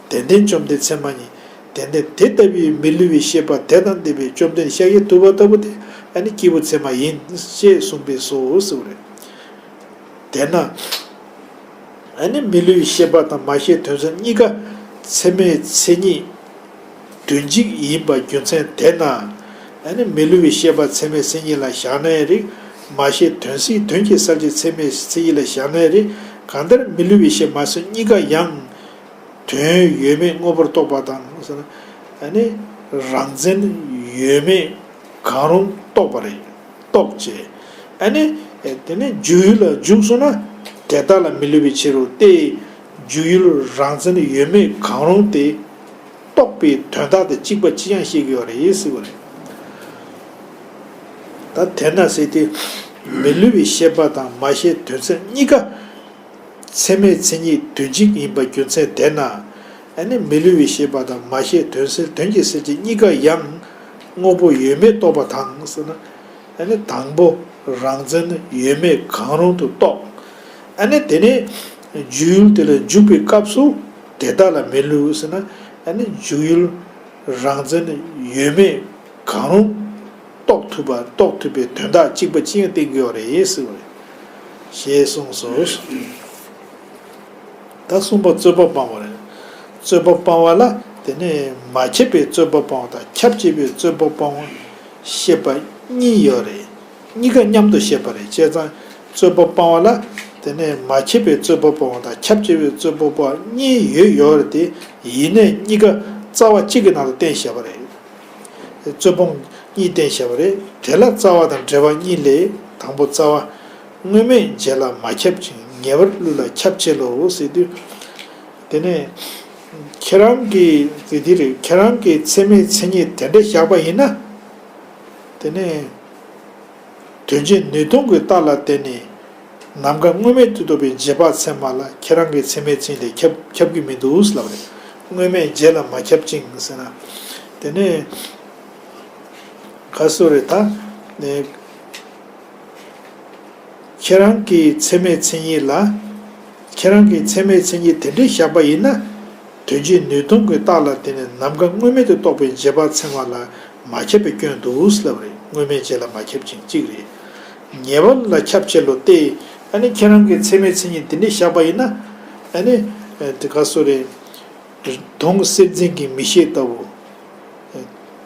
དེ་ལྡན་བཅོམ་ལྡན་ཚད་མ་ཉིད། དེ་ལྡན་དེ་ལྟ་བུའི་མི་སླུ་བའི་ཤེས་པ་དེ་དང་ལྡན་པའི་བཅོམ་ལྡན་ཤཱཀྱ་ཐུབ་པ་ལྟ་བུ་དེ་ཨ་ནི་སྐྱེས་བུ་ཚད་མ་ཡིན་ཞེས་གསུངས་པས་སོ་ཟེར་བ་རེད། དེས་ན། ཨ་ནི་མི་སླུ་བའི་ཤེས་པ་དང་མ་ཤེས་དོན་ཚན་གཉིས་ཀ་ཚད་མའི་མཚན་ཉིད་དོན་གཅིག་ཡིན་པ་རྒྱུ་མཚན་དེས་ན། ཨ་ནི་མི་སླུ་བའི་ཤེས་པ་ཚད་མའི་མཚན་ཉིད་ལ་བཞག་ན་ཡང་རིགས། མ་ཤེས་དོན་སྲིད་དོན་གྱི་གསལ་བྱེད་ཚད་མའི་མཚན་ཉིད་ལ་བཞག་ན་ཡང་རིགས། གང་ལྟར་མི་སླུ་བའི་ཤེས་མ་སོན་གཉིས་ཀ་ཡང་། དོན་ཡོད་མེད་དངོས་པོར་རྟོགས་པ་དང་ཟེར་ན། ཨ་ནི་རང་མཚན་ཡོད་མེད་གང་རུང་རྟོགས་པ་རེད། རྟོགས་བྱས། ཨ་ནི་དེ་ནས་འཇུག་ཡུལ་ལ་འཇུག་སོང་ན། དེ་དག་ལ་མི་སླུ་བའི་ཕྱིར་རོ་སྟེ། འཇུག་ཡུལ་རང་མཚན་ཡོད་མེད་གང་རུང་དེ་རྟོགས་པའི་དོན་དག་དེ་གཅིག་པ་གཅིག་རྐྱང་བཤད་ཀྱི་ཡོད་རེད་ཟེར་བ་རེད། ད་དེས་ན་ཟེར་དུས། མི་སླུ་བའི་ཤེས་པ་དང་མ་ཤེས་དོན་ཚན་གཉིས་ཀ་ཚད་མའི་མཚན་ཉིད་དོན་གཅིག་ཡིན་པ་རྒྱུ་མཚན་དེས་ན། ཨ་ནི་མི་སླུ་བའི་ཤེས་པ་དང་མ་ཤེས་དོན་སེལ་དོན་གྱི་སེལ་བྱེད་གཉིས་ཀ་ཡང་དངོས་པོ་ཡོད་མེད་རྟོགས་པ་དང་ཟེར་ན། ཨ་ནི་དང་པོ་རང་མཚན་ཡོད་མེད་གང་རུང་དུ་རྟོགས། ཨ་ནི་དེ་ནས་འཇུག་ཡུལ་དེ་ལ་འཇུག་པའི་སྐབས་སུ་དེ་དག་ལ་མི་སླུ་ཟེར་ན། ཨ་ནི་འཇུག་ཡུལ་རང་མཚན་ཡོད་མེད་གང་རུང་རྟོགས་ཐུབ་པ་རྟོགས་ཐུབ་པའི་དོན་དག་གཅིག་པ་གཅིག་རྐྱང་བསྟན་གྱི་ཡོད་རེད་ཟེར་བ་རེད། ཞེས་གསུངས་སོ། ད་གསུམ་པ་རྩོད་པ་སྤང་བ་རེད། རྩོད་པ་སྤང་བ་ལ་དེ་ནས་མ་ཁྱབ་པའི་རྩོད་པ་སྤང་བ་དང་ཁྱབ་ཆེས་པའི་རྩོད་པ་སྤང་བ་བཤད་པ་གཉིས་ཡོད་རེད། གཉིས་ཀ་མཉམ་དུ་བཤད་པ་རེད། བྱས་ཙང་རྩོད་པ་སྤང་བ་ལ་དེ་ནས་མ་ཁྱབ་པའི་རྩོད་པ་སྤང་བ་དང་ཁྱབ་ཆེས་པའི་རྩོད་པ་སྤང་བ་གཉིས་ཡོད་ཡོད་རེད་དེ། ཡིན་ནའི་གཉིས་ཀ་རྩ་བ་གཅིག་གི་ནང་དུ་བསྟན་བཞག་པ་རེད། རྩོད་སྤོང་གཉིས་བསྟན་བཞག་པ་རེད། དེ་ལ་རྩ་བ་དང་འབྲེལ་བ་གཉིས་ལས། དང་པོ་རྩ་བ། དངོས་མེད་རྗེས་ལ་མ་ཁྱབ་ཅིང་ངེས་པར་བསླུ་ལ་ཁྱབ་ཆེ་ལོ་ཟེར་དུས། དེ་ནས་ཁྱེད་རང་གིས་དེ་དེ་རེད། ཁྱེད་རང་གིས་ཚད་མའི་མཚན་ཉིད་དེ་འདྲ་བཞག་པ་ཡིན་ན། དེ་ནས་དོན་བྱེད་ནུས་སྟོང་གི་རྟགས་ལ་བརྟེན་ནས་ནམ་མཁའ་དངོས་མེད་དུ་རྟོགས་པའི་རྗེས་དཔག་ཚད་མ་ལ་ཁྱེད་རང་གི་ཚད་མའི་མཚན་ཉིད་དེ་ཁྱབ་ཁྱབ་ཀྱི་མི་འདུག་ལབ་རེད། དངོས་མེད་རྗེས་ལ་མ་ཁྱབ་ཅིང་ཟེར་ན། དེ་ནས་ག་སུ་རེད་ད། ནས་ཁྱེད་རང་གི་ཚད་མའི་མཚན་ཉིད་ལ་ ཁྱེད་རང་གིས་ཚད་མའི་མཚན་ཉིད་དེ་འདྲས་བཞག་པ་ཡིན་ན། དོན་སྤྱིའི་ནུས་སྟོང་གི་རྟགས་ལ་བརྟེན་ནས་ནམ་མཁའ་དངོས་མེད་དུ་རྟོགས་པའི་རྗེས་དཔག་ཚད་མ་ལ་མ་ཁྱབ་པའི་སྐྱོན་འདུག་ལབ་རེད། དངོས་མེད་རྗེས་ལ་མ་ཁྱབ་ཅིང་གཅིག་རེད། ཉེ་བར་ལ་ཁྱབ་ཆེ་ལོ་སྟེ། ཨ་ནི་ཁྱེད་རང་གིས་ཚད་མའི་མཚན་ཉིད་དེ་འདྲས་བཞག་པ་ཡིན་ན། ཨ་ནི་དེ་ག་སོ་རེད། དུང་སེར་འཛིན་གྱི་མིག་ཤེས་ལྟ་བུ།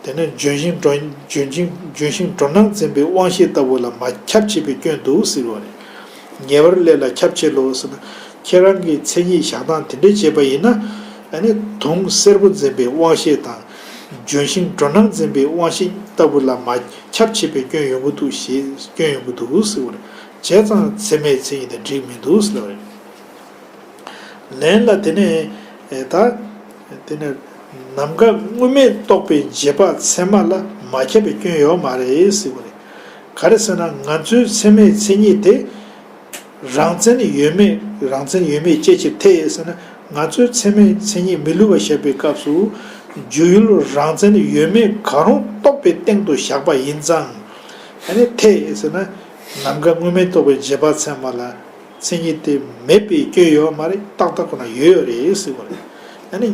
དེ་ནས་ལྗོན་ཤིང་སྒྲོ་ལྗོན་ཤིང་ལྗོན་ཤིང་སྒྲོ་ནག་འཛིན་པའི་དབང་ཤེས་ལྟ་བུ་ལ་མ་ཁྱབ་ཆེས་པའི་སྐྱོན་འདུག་ཟེར་བ་རེད། ཉེ་བར་སླེབས་ལ་ཁྱབ་ཆེ་ལོ་ཟེར་ན། ཁྱེད་རང་གིས་མཚན་ཉིད་བཞག་སྟངས་དེ་འདྲ་བྱས་པ་ཡིན་ན། ཨ་ནི་དུང་སེར་པོ་འཛིན་པའི་དབང་ཤེས་དང་། ལྗོན་ཤིང་སྒྲོ་ནག་འཛིན་པའི་དབང་ཤེས་ལྟ་བུ་ལ་མ་ཁྱབ་ཆེས་པའི་སྐྱོན་ཡོང་གི་འདུག་ཞེས་སྐྱོན་ཡོང་གི་འདུག་ཟེར་བ་རེད། བྱས་ཙང་ཚད་མའི་མཚན་ཉིད་དང་འགྲིག་མི་འདུག་ཟེར་བ་རེད། ལན་ལ་དེ་ནས་ད་དེ་ནས་ནམ་མཁའ་དངོས་མེད་རྟོགས་པའི་རྗེས་དཔག་ཚད་མ་ལ་མ་ཁྱབ་པའི་སྐྱོན་ཡོད་མ་རེད་ཟེར་བ་རེད། ག་རེ་ཟེར་ན་ང་ཚོའི་ཚད་མའི་མཚན་ཉིད་དེ་རང་མཚན་ཡོད་མེད། རང་མཚན་ཡོད་མེད་དཔྱད་ཕྱིར་འཐད་ཟེར་ན། ང་ཚོའི་ཚད་མའི་མཚན་ཉིད་མི་བསླུ་བར་བཞག་པའི་སྐབས་སུ་འཇུག་ཡུལ་རང་མཚན་ཡོད་མེད་གང་རུང་རྟོགས་པའི་སྟེང་དུ་བཞག་པ་ཡིན་ཙང་། ཨ་ནི་འཐད་ཟེར་ན། ནམ་མཁའ་དངོས་མེད་རྟོགས་པའི་རྗེས་དཔག་ཚད་མ་ལ། མཚན་ཉིད་དེ་མེད་པའི་སྐྱོན་ཡོད་མ་རེད། ཏག་ཏག་ཁོ་ན་ཡོད་ཡོད་རེད་ཟེར་བ་རེད། ཨ་ནི་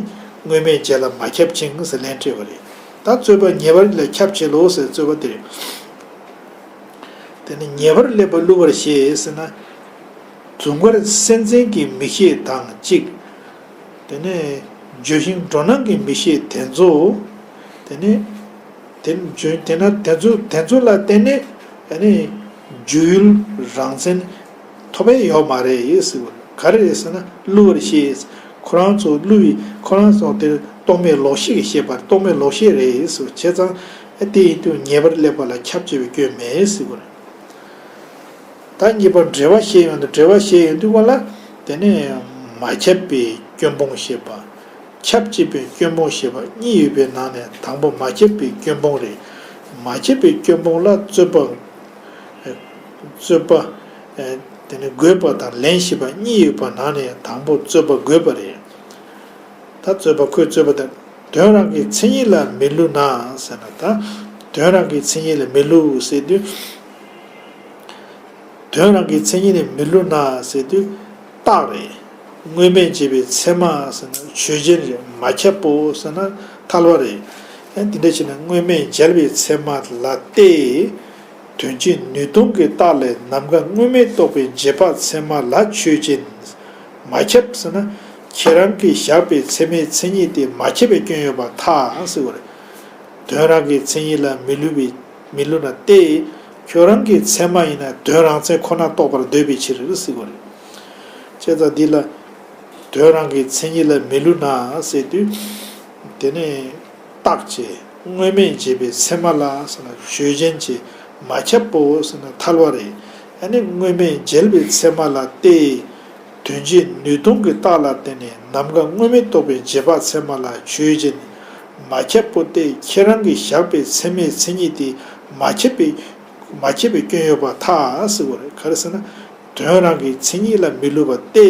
དངོས་མེད་རྗེས་ལ་མ་ཁྱབ་ཅིང་ཟེར་ལན་སྤྲད་པ་རེད། ད་རྩོད་པ་ཉེ་བར་ལ་ཁྱབ་ཆེ་ལོ་ཟེར་རྩོད་པ་དེ་རེད། དེ་ནི་ཉེ་བར་སླེབས་པ་བསླུ་བར་བཞེད་ཟེར་ན། དུང་དཀར་སེར་འཛིན་གྱི་མིག་ཤེས་དང་གཅིག་དེ་ནས་ལྗོན་ཤིང་སྒྲོ་ནག་གི་མིག་ཤེས་དེ་ཚོ། དེ་ནས་དེ་ལྗོན་དེ་ན་དེ་ཚོ་དེ་ཚོ་ལ་བརྟེན་ནས་ཨ་ནི་འཇུག་ཡུལ་རང་མཚན་ཐོབ་པའི་ཡོད་མ་རེད་ཟེར་བ་ག་རེ་རེད་ཟེར་ན། བསླུ་བར་བཤད། ཁོ་རང་ཚོ་བསླུ་བའི་ཁོ་རང་ཚོ་དེ་རྟོག་མེད་ལོག་ཤེས་ཀྱིས་བཤད་པ་རྟོག་མེད་ལོག་ཤེས་རེད་ཟེར་བ་བྱས་ཙང་། ཨ་དེ་ཡིན་དུས་ཉེ་བར་སླེབས་པ་ལ་ཁྱབ་ཆེ་བའི་སྐྱོན་མེད་ཟེར་བ་རེད། ད་གཉིས་པ་འབྲེལ་བ་བཤད་ཡོང་དུས་འབྲེལ་བ་བཤད་ཡོང་དུས་སྔོན་ལ་དེ་ནས་མ་ཁྱབ་པའི་སྐྱོན་སྤོང་བཤད་པ། ཁྱབ་ཆེས་པའི་སྐྱོན་སྤོང་བཤད་པ་གཉིས་ཡོད་པའི་ནང་ནས་དང་པོ་མ་ཁྱབ་པའི་སྐྱོན་སྤོང་རེད། མ་ཁྱབ་པའི་སྐྱོན་སྤོང་ལ་རྩོད་པ། རྩོད་པ། དེ་ནས་དགོས་པ་དང་ལན་ཞེས་པ་གཉིས་ཡོད་པ་ནང་ནས་དང་པོ་རྩོད་པ་དགོས་པ་རེད། ད་རྩོད་པ་ཁོས་རྩོད་པ་དང་། དོན་རང་གི་མཚན་ཉིད་ལ་མི་བསླུ་ན་ཟེར་ན། ད་དོན་རང་གི་མཚན་ཉིད་ལ་མི་བསླུ་ཟེར་དུས། དོན་རང་གི་མཚན་ཉིད་ལ་མི་བསླུ་ན་ཟེར་དུས། རྟགས་རེད། དངོས་མེད་འཇལ་བའི་ཚད་མ་ཟེར་ན་ཆོས་ཅན་རེད། མ་ཁྱབ་པོ་ཟེར་ན་ཐལ་བ་རེད། ཡང་དེ་འདྲ་བྱས་ན་དངོས་མེད་འཇལ་བའི་ཚད་མ་ལ་སྟེ། དོན་སྤྱིའི་ནུས་སྟོང་གི་རྟགས་ལས་ནམ་མཁའ་དངོས་མེད་རྟོགས་པའི་རྗེས་དཔག་ཚད་མ་ལ་ཆོས་ཅན། མ་ཁྱབ་ཟེར་ན། ཁྱེད་རང་གིས་བཞག་པའི་ཚད་མའི་མཚན་ཉིད་དེ་མ་ཁྱབ་པའི་སྐྱོན་ཡོད་པར་ཐལ་ཟེར་བ་རེད། དོན་རང་གི་མཚན་ཉིད་ལ་མི་བསླུ་བའི་མི་བསླུ་ན་སྟེ། ཁྱོད་རང་གི་ཚད་མ་ཡིན་ན་དོན་རང་མཚན་ཁོ་ན་རྟོགས་པར་འདོད་པའི་ཕྱིར་ཟེར་བ་རེད། བྱས་ཙང་འདི་ལ། དོན་རང་གི་མཚན་ཉིད་ལ་མི་བསླུ་ན་ཟེར་དུས། དེ་ནས་རྟགས་ཀྱི་དངོས་མེད་འཇལ་བའི་ཚད་མ་ལ་ཟེར་ན་ཆོས་ཅན་གྱི་མ་ཁྱབ་པོ་ཟེར་ན་ཐལ་བ་རེད། ཨ་ནི་དངོས་མེད་འཇལ་བའི་ཚད་མ་ལ་སྟེ། དོན་སྤྱིའི་ནུས་སྟོང་གི་རྟགས་ལ་བརྟེན་ནས་ནམ་མཁའ་དངོས་མེད་རྟོགས་པའི་རྗེས་དཔག་ཚད་མ་ལ་ཆོས་ཅན། མ་ཁྱབ་པོ་སྟེ་ཁྱེད་རང་གིས་བཞག་པའི་ཚད་མའི་མཚན་ཉིད་དེ་མ་ཁྱབ་པའི་མ་ཁྱབ་པའི་སྐྱོན་ཡོད་པར་ཐལ་ཟེར་བ་རེད། ག་རེ་ཟེར་ན། དོན་རང་གི་མཚན་ཉིད་ལ་མི་བསླུ་བ་སྟེ།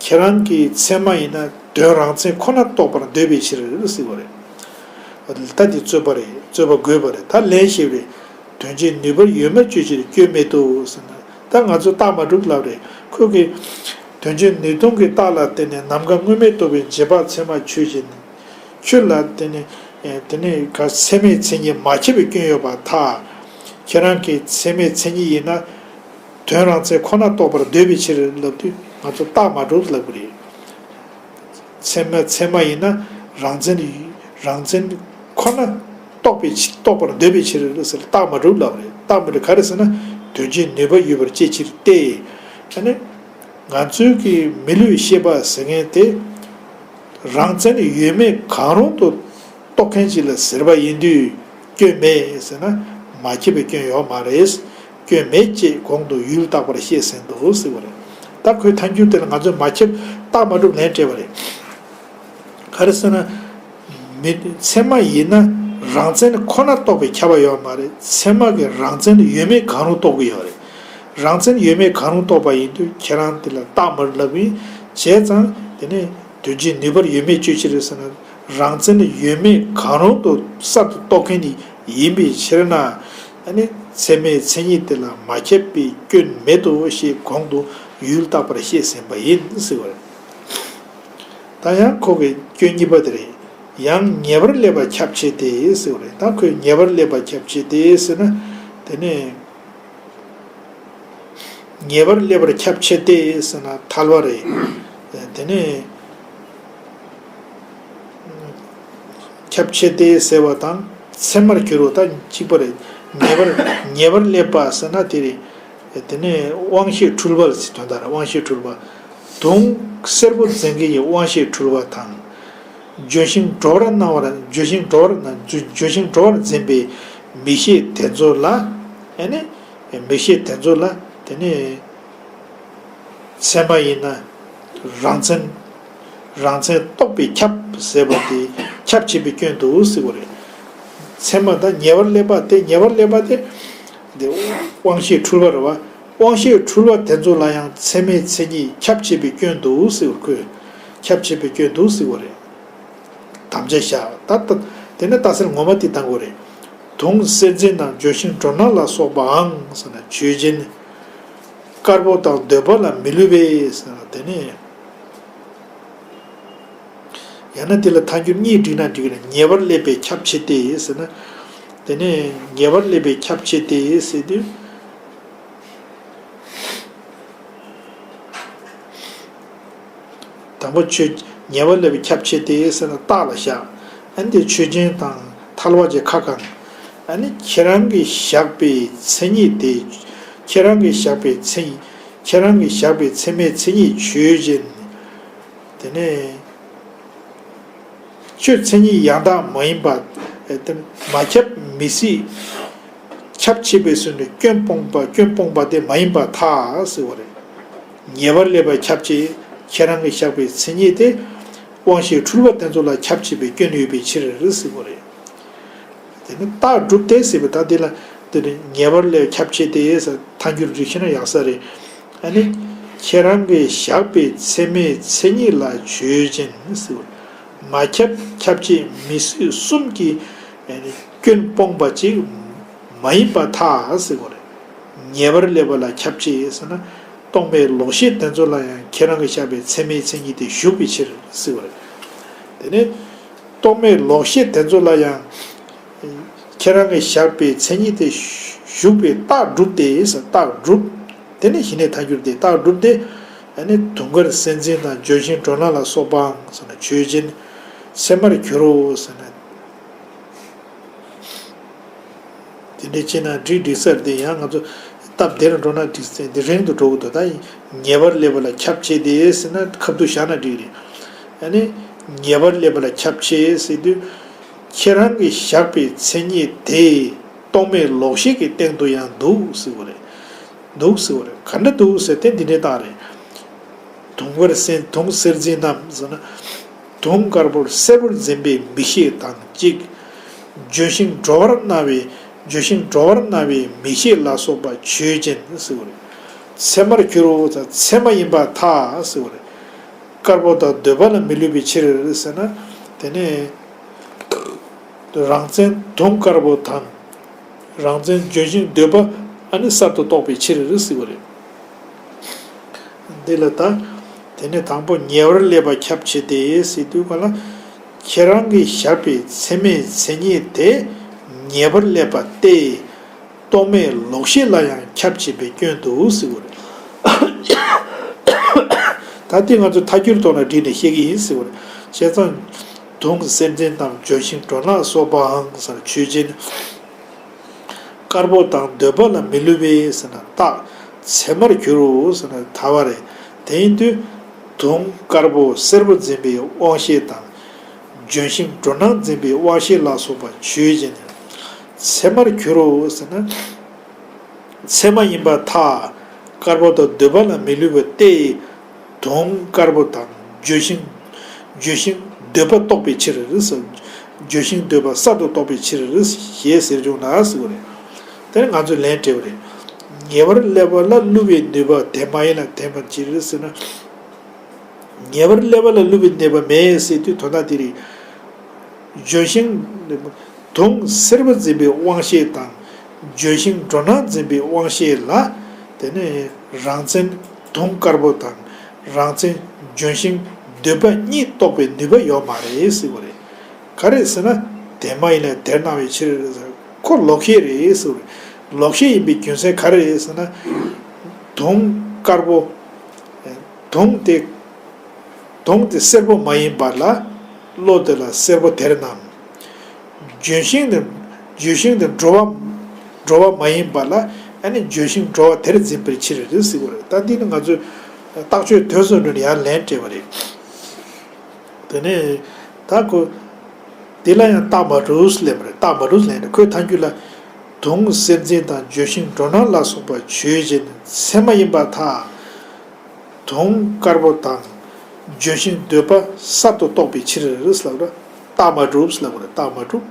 ཁྱེད་རང་གི་ཚད་མ་ཡིན་ན་དོན་རང་མཚན་ཁོ་ན་རྟོགས་པར་འདོད་པའི་ཕྱིར་ཟེར་བ་རེད། ད་འདི་རྩོད་པ་རེད། རྩོད་པ་དགོས་པ་རེད། ད་ལན་ཞེས་པའི་དོན་སྤྱིའི་ནུས་པར་ཡོད་མེད་དཔྱོད་ཕྱིར་སྐྱོན་མེད་དོ་ཟེར་ན། ད་ང་ཚོ་རྟགས་མ་གྲུབ་ལབ་རེད། ཁོ་གིས་དོན་སྤྱིའི་ནུས་སྟོང་གི་རྟགས་ལ་བརྟེན་ནས་ནམ་མཁའ་དངོས་མེད་རྟོགས་པའི་རྗེས་དཔག་ཚད་མ་ཆོས་ཅན། ཁྱོད་ལ་དེ་ནི་དེ་ནི་ག་ཚད་མའི་མཚན་ཉིད་མ་ཁྱབ་པའི་སྐྱོན་ཡོད་པར་ཐལ། ཁྱེད་རང་གི་ཚད་མའི་མཚན་ཉིད་ཡིན་ན། དོན་རང་མཚན་ཁོ་ན་རྟོགས་པར་འདོད་པའི་ཕྱིར་ལབ་དུས་ང་ཚོ་རྟགས་མ་གྲུབ་ལབ་ཀྱི་རེད། ཚད་མ་ཚད་མ་ཡིན་ན་རང་མཚན་རང་མཚན་ཁོ་ན་རྟོགས་པའི་ཕྱི་རྟོགས་པར་འདོད་པའི་ཕྱིར་ཟེར་རྟགས་མ་གྲུབ་ལབ་རེད། རྟགས་མ་གྲུབ་ག་རེ་ཟེར་ན་དོན་སྤྱིའི་ནུས་པ་ཡོད་པར་དཔྱད་ཕྱིར་ཏེ། ཨ་ནི། ང་ཚོའི་གི་མི་བསླུ་བའི་ཤེས་པ་ཟེར་མཁན་དེ། རང་མཚན་ཡོད་མེད་གང་རུང་དུ་རྟོགས་མཁན་ཅིག་ལ་ཟེར་བ་ཡིན་དུས་སྐྱོན་མེད་ཟེར་ན་མ་ཁྱབ་པའི་སྐྱོན་ཡོད་མ་རེད། སྐྱོན་མེད་ཅེས་གོང་དུ་ཡུལ་བརྟག་པར་བཤད་ཟིན་ཏོ་ཟེར་བ་རེད། ད་ཁོའི་ཐལ་འགྱུར་དེ་ལ་ང་ཚོས་མ་ཁྱབ་རྟགས་མ་གྲུབ་ལན་སྤྲད་པ་རེད། ག་རེ་ཟེར་ན། མི་ཚད་མ་ཡིན་ན་རང་མཚན་ཁོ་ན་རྟོགས་པའི་ཁྱབ་པ་ཡོད་མ་རེད། ཚད་མ་གི་རང་མཚན་ཡོད་མེད་གང་རུང་རྟོགས་ཀྱི་ཡོད་རེད། རང་མཚན་ཡོད་མེད་གང་རུང་རྟོགས་པ་ཡིན་དུས་ཁྱེད་རང་དེ་ལ་རྟགས་མ་ལབ་ཡིན། བྱས་ཙང་དེ་ནི་དོན་སྤྱིའི་ནུས་པར་ཡོད་མེད་དཔྱོད་ཕྱིར་ཟེར་ན་རང་མཚན་ཡོད་མེད་གང་རུང་དུ་གསར་དུ་རྟོགས་མཁན་ནི་ཡིན་པའི་ཕྱིར་ན། ཨ་ནི་ཚད་མའི་མཚན་ཉིད་དེ་ལ་མ་ཁྱབ་པའི་སྐྱོན་མེད་དོ་ཞེས་གོང་དུ་ ཡུལ་བརྟག་པར་བཤད་ཟིན་པ་ཡིན་ཟེར་བ་རེད། ད་ཡང་ཁོ་གི་སྐྱོན་གཉིས་པ་དེ་རེད། ཡང་ཉེ་བར་སླེབས་པ་ཁྱབ་བྱེད་དེ་ཟེར་བ་རེད། ད་ཁོས་ཉེ་བར་སླེབས་པ་ཁྱབ་བྱེད་དེ་ཟེར་ན། དེ་ནས་ཉེ་བར་སླེབས་པར་ཁྱབ་བྱེད་དེ་ཟེར་ན་ཐལ་བ་རེད། དེ་ནས་ཁྱབ་བྱེད་དེ་ཟེར་བ་དང་ཚད་མར་གྱུར་པ་ད་གཅིག་པ་རེད། ཉེ་བར་ཉེ་བར་སླེབས་པ་ཟེར་ན་དེ་རེད། དེ་ནས་དབང་ཤེས་འཁྲུལ་པ་ཟེར་དོན་དག་རེད། དབང་ཤེས་འཁྲུལ་པ། དུང་སེར་པོ་འཛིན་མཁན་གྱི་དབང་ཤེས་འཁྲུལ་པ་དང་། ལྗོན་ཤིང་བྲོ་བར་སྣང་བར་ལྗོན་ཤིང་བྲོ་བར་སྣང་ལྗོན་ལྗོན་ཤིང་བྲོ་བར་འཛིན་པའི་མིག་ཤེས་དེ་ཚོ་ལ། ཨ་ནི་མིག་ཤེས་དེ་ཚོ་ལ་དེ་ནས་ཚད་མ་ཡིན་ན་རང་མཚན། རང་མཚན་རྟོག་པས་ཁྱབ་ཟེར་བ་དེ་ཁྱབ་བྱེད་པའི་སྐྱོན་དུ་ཟེར་བ་རེད། ཚད་མ་དང་ཉེ་བར་སླེབས་པ་དེ་ཉེ་བར་སླེབས་པ་དེ། དེ་དབང་ཤེས་འཁྲུལ་པ་རེད་བ། དབང་ཤེས་འཁྲུལ་པ་དེ་ཚོ་ལ་ཡང་ཚད་མའི་མཚན་ཉིད་ཁྱབ་བྱེད་པའི་སྐྱོན་དུ་ཟེར་བར་ཁོས། ཁྱབ་བྱེད་པའི་སྐྱོན་དུ་ཟེར་བ་རེད། དམ་བཅའ་བཞག་ད་ལྟ་དེ་ནས་རྟགས་གསལ་ངོ་མ་དེ་བཏང་དགོས་རེད། དུང་སེར་འཛིན་དང་ལྗོན་ཤིང་བྲོ་སྣང་ལ་སོགས་པའང་ཟེར་ན་ཆོས་ཅན། དཀར་པོ་དང་འདོད་པ་ལ་མི་བསླུ་བས་ཟེར་ན་དེ་ནས། ཡང་ན་དེ་ལ་ཐལ་འགྱུར་གཉིས་བསྒྲིགས་ན་འགྲིག་གི་རེད། ཉེ་བར་སླེབས་པའི་ཁྱབ་བྱེད་དེ་ཟེར་ན། དེ་ནས་ཉེ་བར་སླེབས་པའི་ཁྱབ་བྱེད་དེ་ཟེར་དུས། དང་པོ་ཆོས་ཉེ་བར་སླེབས་པའི་ཁྱབ་བྱེད་དེ་ཟེར་ན་རྟགས་ལ་བཞག་ཨ་ནི་དེ་ཆོས་ཅན་དང་ཐལ་བ་གྱི་ཁ་གང་། ཨ་ནི་ཁྱེད་རང་གིས་བཞག་པའི་མཚན་ཉིད་དེ། ཁྱེད་རང་གིས་བཞག་པའི་མཚན་ཉིད། ཁྱེད་རང་གིས་བཞག་པའི་ཚད་མའི་མཚན་ཉིད་ཆོས་ཅན། དེ་ནས། ཁྱོད་མཚན་ཉིད་ཡང་དག་མ་ཡིན་པ། དེ་མ་ཁྱབ་མི་སྲིད། ཁྱབ་བྱེད་པའི་ཚུལ་ནི་སྐྱོན་སྤོང་པ་སྐྱོན་སྤོང་པ་དེ་མ་ཡིན་པར་ཐལ་ཟེར་བ་རེད། ཉེ་བར་སླེབས་པ་ཁྱབ་བྱེད་ཁྱེད་རང་གིས་བཞག་པའི་མཚན་ཉིད་དེ། དབང་ཤེས་འཁྲུལ་པ་དེ་ཚོ་ལ་ཁྱབ་བྱེད་པའི་སྐྱོན་ཡོད་པའི་ཕྱིར་ཟེར་བ་རེད། དེ་ནི་རྟགས་སྒྲུབ་སྟེ་ཟེར་བའི་ད་འདི་ལ་འདི་ནི་ཉེ་བར་སླེབས་ཁྱབ་བྱེད་དེ་ཟེར་ཐལ་འགྱུར་རིགས་ཤེས་ན་ཡག་ས་རེད། ཨ་ནི་ཁྱེད་རང་གིས་བཞག་པའི་ཚད་མའི་མཚན་ཉིད་ལ་ཆོས་ཅན་ཟེར་བ། མ་ཁྱབ་ཁྱབ་བྱེད་མི་སྲིད་གསུམ་གྱི་ཨ་ནི་སྐྱོན་སྤོང་པ་ཅིག་མ་ཡིན་པར་ཐལ་ཟེར་བ་རེད། ཉེ་བར་སླེབས་པ་ལ་ཁྱབ་བྱེད་ཟེར་ན་རྟོག་མེད་ལོག་ཤེས་དེ་ཚོ་ལ་ཡང་ཁྱེད་རང་གིས་བཞག་པའི་ཚད་མའི་མཚན་ཉིད་དེ་ཞུགས་པའི་ཕྱིར་ཟེར་བ་རེད། དེ་ནི། རྟོག་མེད་ལོག་ཤེས་དེ་ཚོ་ལ་ཡང་། ཁྱེད་རང་གིས་བཞག་པའི་མཚན་ཉིད་དེ་ཞུགས་པའི་རྟགས་སྒྲུབ་སྟེ་ཟེར་རྟགས་སྒྲུབ། དེ་ནི་གཞི་ནས་ཐལ་འགྱུར་ཏེ་རྟགས་སྒྲུབ་སྟེ། ཨ་ནི་དུང་དཀར་སེར་འཛིན་དང་ལྗོན་ཤིང་བྲོ་སྣང་ལ་སོགས་པའང་ཟེར་ན་ཆོས་ཅན། ཚད་མར་གྱུར་རོ་ཟེར་ན། དེ་འདྲའི་བྱས་ན་འགྲིག་འགྲིག་ས་རེད་དེ་ཡང་ང་ཚོ་སྟབས་བདེ་རུ་འགྲོ་ན་འགྲིག་ས་དེ་རིང་དུ་འགྲོ་གི་འདུག་ད་ཉེ་བར་སླེབས་པ་ལ་ཁྱབ་བྱེད་དེ་ཟེར་ན་ཁ་བསྡུ་བཞག་ན་འགྲིག་རེད། ཨ་ནི་ཉེ་བར་སླེབས་པ་ལ་ཁྱབ་བྱེད་ཟེར་དུས་ཁྱེད་རང་གིས་བཞག་པའི་མཚན་ཉིད་དེ་རྟོག་མེད་ལོག་ཤེས་ཀྱི་སྟེང་དུ་ཡང་འདུག་ཟེར་བ་རེད། འདུག་ཟེར་བ་རེད། ག་འདྲ་འདུག་ཟེར་དེ་འདི་འདྲའི་རྟགས་རེད། དུང་དཀར་སེར་དུང་སེར་འཛིན་ནམ་ཟེར་ན། དུང་དཀར་པོར་སེར་པོར་འཛིན་པའི་མིག་ཤེས་དང་གཅིག་ལྗོན་ཤིང་བྲོ་བར་སྣང་བའི་ལྗོན་ཤིང་བྲོ་བར་སྣང་བའི་མིག་ཤེས་ལ་སོགས་པ་ཆོས་ཅན་ཟེར་བ་རེད། ཚད་མར་གྱུར་རོ་ཚད་མ་ཡིན་པར་ཐལ་ཟེར་བ་རེད། དཀར་པོ་དང་འདོད་པ་ལ་མི་བསླུ་བའི་ཕྱིར་ཟེར་ན། དེ་ནས། རང་མཚན་དུང་དཀར་པོ་དང་། རང་མཚན་ལྗོན་ཤིང་འདོད་པ་ཨ་ནི་གསར་དུ་རྟོགས་པའི་ཕྱིར་ཟེར་བ་རེད། འདི་ལ་ད། དེ་ནས་དང་པོ་ཉེ་བར་སླེབས་པ་ཁྱབ་བྱེད་དེ་ཟེར་དུས་ག་ལ། ཁྱེད་རང་གིས་བཞག་པའི་ཚད་མའི་མཚན་ཉིད་དེ་ཉེ་བར་སླེབས་པ་སྟེ། རྟོག་མེད་ལོག་ཤེས་ལ་ཡང་ཁྱབ་བྱེད་པའི་སྐྱོན་དུ་ཟེར་བ་རེད། ད་ལྟའི་ང་ཚོ་ཐལ་འགྱུར་ཐོག་ལ་བསྒྲིགས་ནས་བཤད་ཀྱི་ཡིན་ཟེར་བ་རེད། བྱས་ཙང་། དུང་སེར་འཛིན་དང་ལྗོན་ཤིང་བྲོ་སྣང་སོགས་པའང་ཟེར་ཆོས་ཅན། དཀར་པོ་དང་འདོད་པ་ལ་མི་བསླུ་བས་ཟེར་ན་རྟགས་ཚད་མར་གྱུར་རོ་ཟེར་ན་ཐལ་བ་རེད། དེ་ཡིན་དུས། དུང་དཀར་པོ་སེར་པོ་འཛིན་པའི་དབང་ཤེས་དང་། ལྗོན་ཤིང་བྲོ་སྣང་འཛིན་པའི་དབང་ཤེས་ལ་སོགས་པ་ཆོས་ཅན། ཚད་མར་གྱུར་རོ་ཟེར་ན། ཚད་མ་ཡིན་པར་ཐལ། དཀར་པོ་དང་འདོད་པ་ལ་མི་བསླུ་བ་སྟེ། དུང་དཀར་པོ་དང་ལྗོན་ཤིང་། ལྗོན་ཤིང་འདོད་པ་རྟོགས་པའི་ཕྱིར། ལྗོན་ཤིང་འདོད་པ་གསར་དུ་རྟོགས་པའི་ཕྱིར་ཞེས་ཟེར་བྱུང་ན་ཟེར་བ་རེད། དེ་ནི་ང་ཚོས་ལན་སྤྲད་པ་རེད། ཉེ་བར་སླེབས་པ་ལ་བསླུ་བའི་ནུས་པ་དེ་མ་ཡིན་ལ་དེ་མ་ཕྱིར་ཟེར་ན། ཉེ་བར་སླེབས་པ་ལ་བསླུ་བའི་ནུས་པ་མེད་ཟེར་དུས་དོན་དག་དེ་རེད། ལྗོན་ཤིང་། དུང་སེར་པོ་འཛིན་པའི་དབང་ཤེས་དང་། ལྗོན་ཤིང་བྲོ་སྣང་འཛིན་པའི་དབང་ཤེས་ལ། དེ་ནི་རང་མཚན། དུང་དཀར་པོ་དང་རང་མཚན་ལྗོན་ཤིང་འདོད་པ་གཉིས་རྟོགས་པའི་ནུས་པ་ཡོད་མ་རེད་ཟེར་བ་རེད། ག་རེ་ཟེར་ན། དེ་མ་ཡིན་ལ་དེར་སྣང་བའི་ཕྱིར། ཁོ་ལོག་ཤེས་རེད་ཟེར་བ་རེད། ལོག་ཤེས་ཡིན་པའི་རྒྱུ་མཚན་ག་རེ་རེད་ཟེར་ན། དུང་དཀར་པོ། དུང་དེ། དུང་དེ་སེར་པོ་མ་ཡིན་པ་ལ། བློ་དེ་ལ་སེར་པོ་དེར་སྣང་། ལྗོན་ཤིང་དེ། ལྗོན་ཤིང་དེ་འགྲོ་བ། འགྲོ་བ་མ་ཡིན་པ་ལ། ཨ་ནི་ལྗོན་ཤིང་འགྲོ་བ་དེར་འཛིན་པའི་ཕྱིར་རེད་ཟེར་བ་རེད། ད་འདི་ནི་ང་ཚོས་རྟགས་ཆོས་དོན་གསུམ་འགྲོ་ནས་ཡར་ལན་སྤྲད་པ་རེད། དེ་ནས་ད་ཁོ། འདི་ལ་ཡང་རྟགས་མ་གྲུབ་ལབ་པ་རེད། རྟགས་མ་གྲུབ་ལན་རེད། ཁོས་ཐལ་འགྱུར་ལ། དུང་སེར་འཛིན་དང་ལྗོན་ཤིང་འགྲོ་སྣང་ལ་སོགས་པ་ཆོས་ཅན་ཚད་མ་ཡིན་པར་ཐལ། དུང་དཀར་པོ་དང་ལྗོན་ཤིང་འདོད་པ་གསར་དུ་རྟོགས་པའི་ཕྱིར་ལབ་ན། རྟགས་མ་གྲུབ་ལབ་པ་རེད། རྟགས་མ་གྲུབ།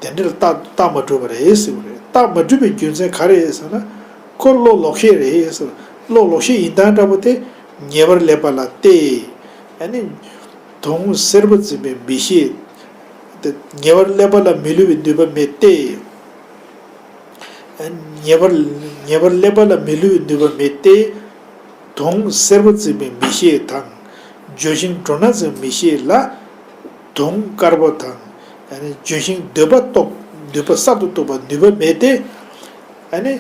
དེ་འདྲ་ལ་རྟགས་རྟགས་མ་གྲུབ་པ་རེད་ཟེར་བ་རེད། རྟགས་མ་གྲུབ་པའི་རྒྱུ་མཚན་ག་རེ་རེད་ཟེར་ན། ཁོ་བློ་ལོག་ཤེས་རེད་ཟེར། བློ་ལོག་ཤེས་ཡིན་སྟངས་འདྲ་པོ་དེ་ཉེ་བར་སླེབས་པ་ལ་བལྟས། ཨ་ནི། དུང་སེར་པོ་འཛིན་པའི་མིག་ཤེས། དེ་ཉེ་བར་སླེབས་པ་ལ་མི་བསླུ་བའི་ནུས་པ་མེད་དེ། ཉེ་བར་ཉེ་བར་སླེབས་པ་ལ་མི་བསླུ་བའི་ནུས་པ་མེད་དེ། དུང་སེར་པོ་འཛིན་པའི་མིག་ཤེས་དང་། ལྗོན་ཤིང་འགྲོ་སྣང་འཛིན་པའི་མིག་ཤེས་ལ། དུང་དཀར་པོ་དང་། ལྗོན་ཤིང་འདོད་པ་རྟོགས་འདོད་པ་གསར་དུ་རྟོགས་པ་ནུས་པ་མེད་དེ། ཨ་ནི།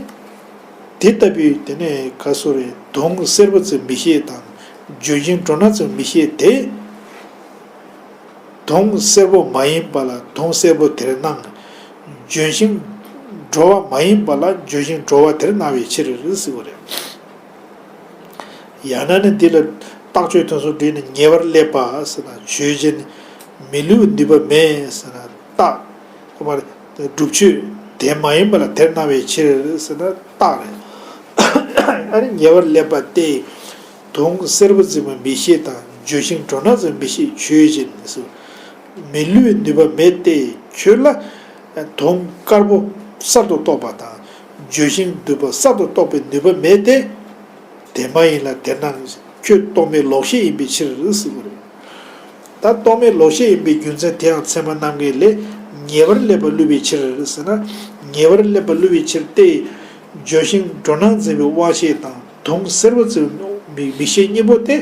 དེ་ལྟ་བུའི་དེ་ནས་ག་སོ་རེད། དུང་སེར་པོ་འཛིན་མིག་ཤེས་དང་། ལྗོན་ཤིང་འགྲོ་སྣང་འཛིན་མིག་ཤེས་དེ། དུང་སེར་པོ་མ་ཡིན་པ་ལ་དུང་སེར་པོ་དེར་སྣང་། ལྗོན་ཤིང་འགྲོ་བ་མ་ཡིན་པ་ལ་ལྗོན་ཤིང་འགྲོ་བ་དེར་སྣང་བའི་ཕྱིར་ཟེར་བ་རེད། ཡང་ན་ནི་འདི་ལ་རྟགས་ཆོས་དོན་གསུམ་བསྒྲིལ་ནས་ཉེ་བར་སླེབས་པ་ཟེར་ན་ཆོས་ཅན། མི་བསླུ་བའི་ནུས་པ་མེད་ཟེར་ན་རྟགས། ཁོ་མར་སྒྲུབ་ཆོས་དེ་མ་ཡིན་པ་ལ་དེར་སྣང་བའི་ཕྱིར་ཟེར་ན་རྟགས་རེད། ཨ་ནི་ཉེ་བར་སླེབས་པ་སྟེ། དུང་སེར་པོ་འཛིན་པའི་མིག་ཤེས་དང་ལྗོན་ཤིང་འགྲོ་སྣང་འཛིན་པའི་མིག་ཤེས་ཆོས་ཅན་ཟེར། མི་བསླུ་བའི་ནུས་པ་མེད་དེ་ཁྱོད་ལ། དུང་དཀར་པོ་གསར་དུ་རྟོགས་པ་དང་། ལྗོན་ཤིང་འདོད་པ་གསར་དུ་རྟོགས་པའི་ནུས་པ་མེད་དེ། དེ་མ་ཡིན་ལ་དེར་སྣང་། ཁྱོད་རྟོག་མེད་ལོག་ཤེས་ཡིན་པའི་ཕྱིར་ཟེར་བ་རེད། ད་རྟོག་མེད་ལོག་ཤེས་ཡིན་པའི་རྒྱུ་མཚན་དེའང་ཚད་མ་རྣམ་ངེས་ལས་ཉེ་བར་སླེབས་པ་བསླུ་བའི་ཕྱིར་ཟེར་ན། ཉེ་བར་སླེབས་པ་བསླུ་བའི་ཕྱིར་ཏེ། ལྗོན་ཤིང་འགྲོ་སྣང་འཛིན་པའི་དབང་ཤེས་དང་དུང་སེར་པོ་འཛིན་པའི་མིག་ཤེས་གཉིས་པོ་དེ།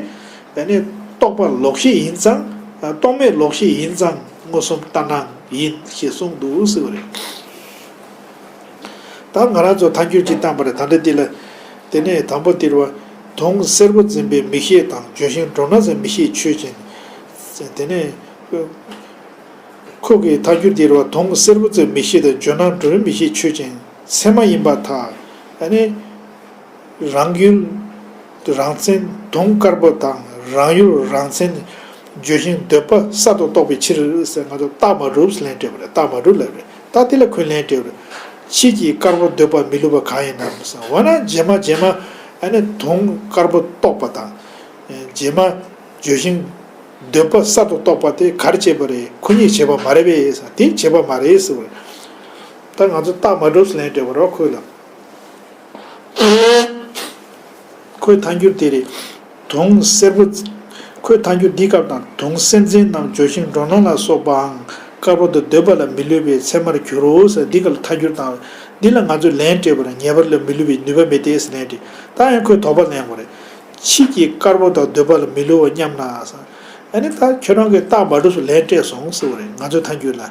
ཨ་ནི་རྟོག་པ་ལོག་ཤེས་ཡིན་ཙང་། རྟོག་མེད་ལོག་ཤེས་ཡིན་ཙང་མངོན་སུམ་ལྟར་སྣང་ཡིན་ཞེས་གསུངས་འདུག་ཟེར་བ་རེད། ད་ང་རང་ཚོ་ཐལ་འགྱུར་གཅིག་བཏང་པ་རེད། ད་ལྟ་འདི་ལ། དེ་ནས་དང་པོ་འདིར་བ། དུང་སེར་པོ་འཛིན་པའི་མིག་ཤེས་དང་ལྗོན་ཤིང་འགྲོ་སྣང་འཛིན་མིག་ཤེས་ཆོས་ཅན། དེ་ནས། ཁོ་གི་ཐལ་འགྱུར་འདིར་བ་དུང་སེར་པོ་འཛིན་མིག་ཤེས་དང་ལྗོན་སྣང་འགྲོ་རིམ་མིག་ཤེས་ཆོས་ཅན་ཚད་མ་ཡིན་པར་ཐལ། ཨ་ནི། རང་ཡུལ། རང་མཚན་དུང་དཀར་པོ་དང་རང་ཡུལ་རང་མཚན་ལྗོན་ཤིང་འདོད་པ་གསར་དུ་རྟོགས་པའི་ཕྱིར་ཟེར་ང་ཚོ་རྟགས་མ་གྲུབ་ལན་སྤྲད་པ་རེད། རྟགས་མ་གྲུབ་ལབ་རེད། ད་དེ་ལ་ཁོས་ལན་སྤྲད་པ་རེད། ཕྱིས་ཀྱི་དཀར་པོ་འདོད་པ་མི་བསླུ་བ་གང་ཡིན་ནམ་ཟེར་འོ་ན་རྗེས་མ་རྗེས་མ་ཨ་ནི་དུང་དཀར་པོ་རྟོགས་པ་དང་། རྗེས་མ་ལྗོན་ཤིང་འདོད་པ་གསར་དུ་རྟོགས་པ་དེ་ག་རེ་བྱས་པ་རེད། ཁོ་གཉིས་བྱས་པ་མ་རེད་པས་ཟེར་དེ་བྱས་པ་མ་རེད་ཟེར་བ་རེད། ད་ང་ཚོ་རྟགས་མ་གྲུབ་ལན་སྤྲད་པ་རེད་ཁོས་ལ། ཁོའི་ཐལ་འགྱུར་དེ་རེད། དུང་སེར་པོ། ཁོའི་ཐལ་འགྱུར་འདིའི་སྐབས་དང་དུང་སེར་འཛིན་ནམ་ལྗོན་ཤིང་འགྲོ་སྣང་ལ་སོགས་པའང་དཀར་པོ་དང་འདོད་པ་ལ་མི་བསླུ་བའི་ཚད་མར་འགྱུར་རོ་ཟེར་འདི་སྐབས་ལ་ཐལ་འགྱུར་བཏང་བས་འདི་ལ་ང་ཚོས་ལན་སྤྲད་པ་རེད། ཉེ་བར་ལ་མི་བསླུ་བའི་ནུས་པ་མེད་དེ་ཟེར་ལན་སྤྲད། ད་ཡང་ཁོས་དོགས་པ་ལེན་དགོས་རེད། ཕྱིས་ཀྱི་དཀར་པོ་དང་འདོད་པ་ལ་མི་བསླུ་བ་སྙམ་ན་ཟེར། ཨ་ནི་ད་ཁྱོད་རང་གིས་རྟགས་མ་གྲུབ་སུ་ལན་སྤྲད་སོང་ཟེར་བ་རེད། ང་ཚོའི་ཐལ་འགྱུར་ལ།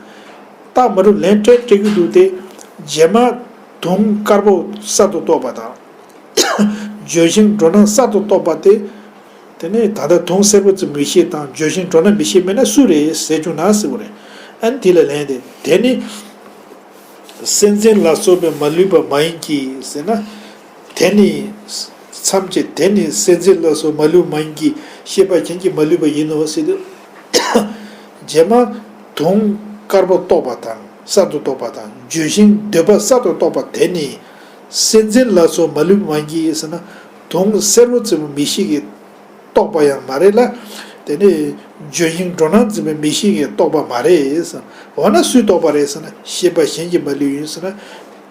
རྟགས་མ་གྲུབ་ལན་སྤྲད་སྤྲད་རྒྱུ་འདུག་སྟེ། རྗེས་མ་དུང་དཀར་པོ་གསར་དུ་རྟོགས་པ་དང་། ལྗོན་ཤིང་འགྲོ་སྣང་གསར་དུ་རྟོགས་པ་དེ། དེ་ནས་ད་ལྟ་དུང་སེར་པོ་ཙམ་མིག་ཤེས་དང་ལྗོན་ཤིང་འགྲོ་སྣང་མིག་ཤེས་མེད་ན་སུ་རེད་ཟེར་བྱུང་ན་ཟེར་བ་རེད། ཨ་ནི་དེ་ལ་ལན་དེ་དེ་ནི། སེམས་ཅན་ལ་སོགས་པས་མ་བསླུས་པ་མ་ཡིན་གྱི་ཟེར་ན། དེ་ནི། མཚམས་ཀྱི་དེ་ནི་སེམས་ཅན་ལ་སོགས་མ་བསླུས་པ་མ་ཡིན་གྱི་ཤེས་པ་གཞན་གྱིས་མ་བསླུས་པ་ཡིན་ནོ་ཟེར་དུས། རྗེས་མ་དུང་དཀར་པོ་རྟོགས་པ་དང་གསར་དུ་རྟོགས་པ་དང་ལྗོན་ཤིང་འདོད་པ་གསར་དུ་རྟོགས་པ་དེ་ནི། སེམས་ཅན་ལ་སོགས་མ་བསླུས་པ་མ་ཡིན་གྱི་ཟེར་ན། དུང་སེར་པོ་ཙམ་མིག་ཤེས་ཀྱིས། རྟོགས་པ་ཡང་མ་རེད་ལ། དེ་ནས་ལྗོན་ཤིང་འགྲོ་སྣང་འཛིན་པའི་མིག་ཤེས་ཀྱིས་རྟོགས་པ་མ་རེད་ཟེར། འོ་ན་སུས་རྟོགས་པ་རེད་ཟེར་ན་ཤེས་པ་གཞན་གྱིས་མ་བསླུས་ཡིན་ཟེར་ན།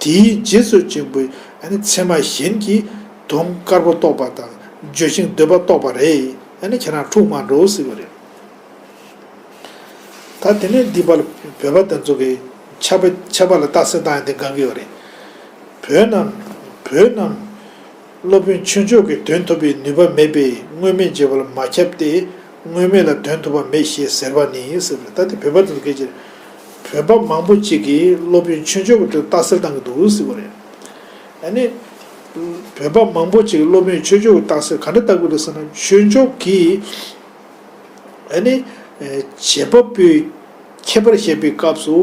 དེའི་རྗེས་སུ་འཇུག་པའི་ཨ་ནི་ཚད་མ་གཞན་གྱིས་དུང་དཀར་པོ་རྟོགས་པ་དང་ལྗོན་ཤིང་འདོད་པ་རྟོགས་པ་རེད། ཨ་ནི་ཁྱེད་རང་འཁྲུག་མ་འགྲོ་ཟེར་བ་རེད། ད་དེ་ནས་འདི་པར་བོད་པ་དེ་ཚོ་གིས་ཆབ་པ་ཆབ་པ་ལ་རྟགས་གསལ་བཏང་ཡ་དེ་དགའ་གི་ཡོད་རེད། བོད་རྣམས་བོད་རྣམས། སློབ་དཔོན་ཆོས་མཆོག་གིས་དོན་ཐོབ་པའི་ནུས་པ་མེད་པས་དངོས་མེད་འཇལ་བ་ལ་མ་ཁྱབ་སྟེ། དངོས་མེད་ལ་དོན་ཐོབ་པ་མེད་ཞེས་ཟེར་བ་ནི་ཟེར་བ་རེད། ད་དེ་བོད་པ་དེ་ཚོ་སྐད་ཆ་རེད། བོད་པ་མང་པོ་ཅིག་གིས་སློབ་དཔོན་ཆོས་མཆོག་གི་དོན་རྟགས་གསལ་བཏང་གི་འདུག་ཟེར་བ་རེད། ཨ་ནི། བོད་པ་མང་པོ་ཅིག་གིས་སློབ་དཔོན་ཆོས་མཆོག་གི་རྟགས་གསལ་ག་འདྲ་བཏང་གི་འདུག་ཟེར་ན། ཆོས་མཆོག་གིས། ཨ་ནི། བྱེད་པ་པོའི་ཁྱད་པར་བཤད་པའི་སྐབས་སུ།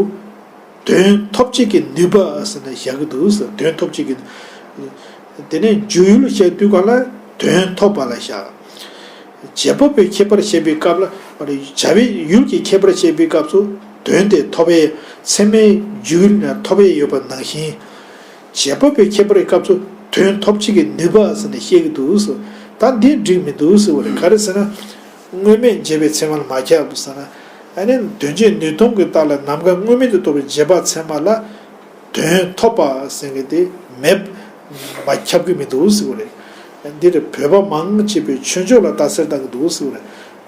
དོན་ཐོབ་བྱེད་ཀྱི་ནུས་པ་ཟེར་ནས་བཞག་གི་འདུག་ཟེར། དོན་ཐོབ་བྱེད་ཀྱི། དེ་ནས་འཇུག་ཡུལ་བཤད་དུས་གང་ལ་དོན་ཐོབ་པ་ལ་བཞག། བྱེད་པ་པོའི་ཁྱད་པར་བཤད་པའི་སྐབས་ལ། བྱ་བའི་ཡུལ་གྱི་ཁྱད་པར་བཤད་པའི་སྐབས་སུ། དོན་དེ་ཐོབ་པའི་ཚད་མའི་འཇུག་ཡུལ་ནས་ཐོབ་པའི་ཡོད་པ་ནང་བཞིན། བྱེད་པ་པོའི་ཁྱད་པར་གྱི་སྐབས་སུ་དོན་ཐོབ་བྱེད་ཀྱི་ནུས་པ་ཟེར་ནས་བཤད་ཀྱི་འདུག་ཟེར། ད་འདི་འགྲིག་མི་འདུག་ཟེར་བ་རེད། ག་རེ་ཟེར་ན། དངོས་མེད་འཇལ་བའི་ཚད་མ་ལ་མ་ཁྱབ་ཟེར་ན། ཨ་ནི་དོན་བྱེད་ནུས་སྟོང་གི་རྟགས་ལ་ནམ་མཁའ་དངོས་མེད་དུ་རྟོགས་པའི་འཇལ་བ་ཚད་མ་ལ་དོན་ཐོབ་པ་ཟེར་མཁན་དེ་མེད། མ་ཁྱབ་ཀྱི་མི་འདུག་ཟེར་བ་རེད། འདིར་བོད་པ་མང་ཆེ་བས་ཆོས་མཆོག་ལ་རྟགས་གསལ་བཏང་གི་འདུག་ཟེར་བ་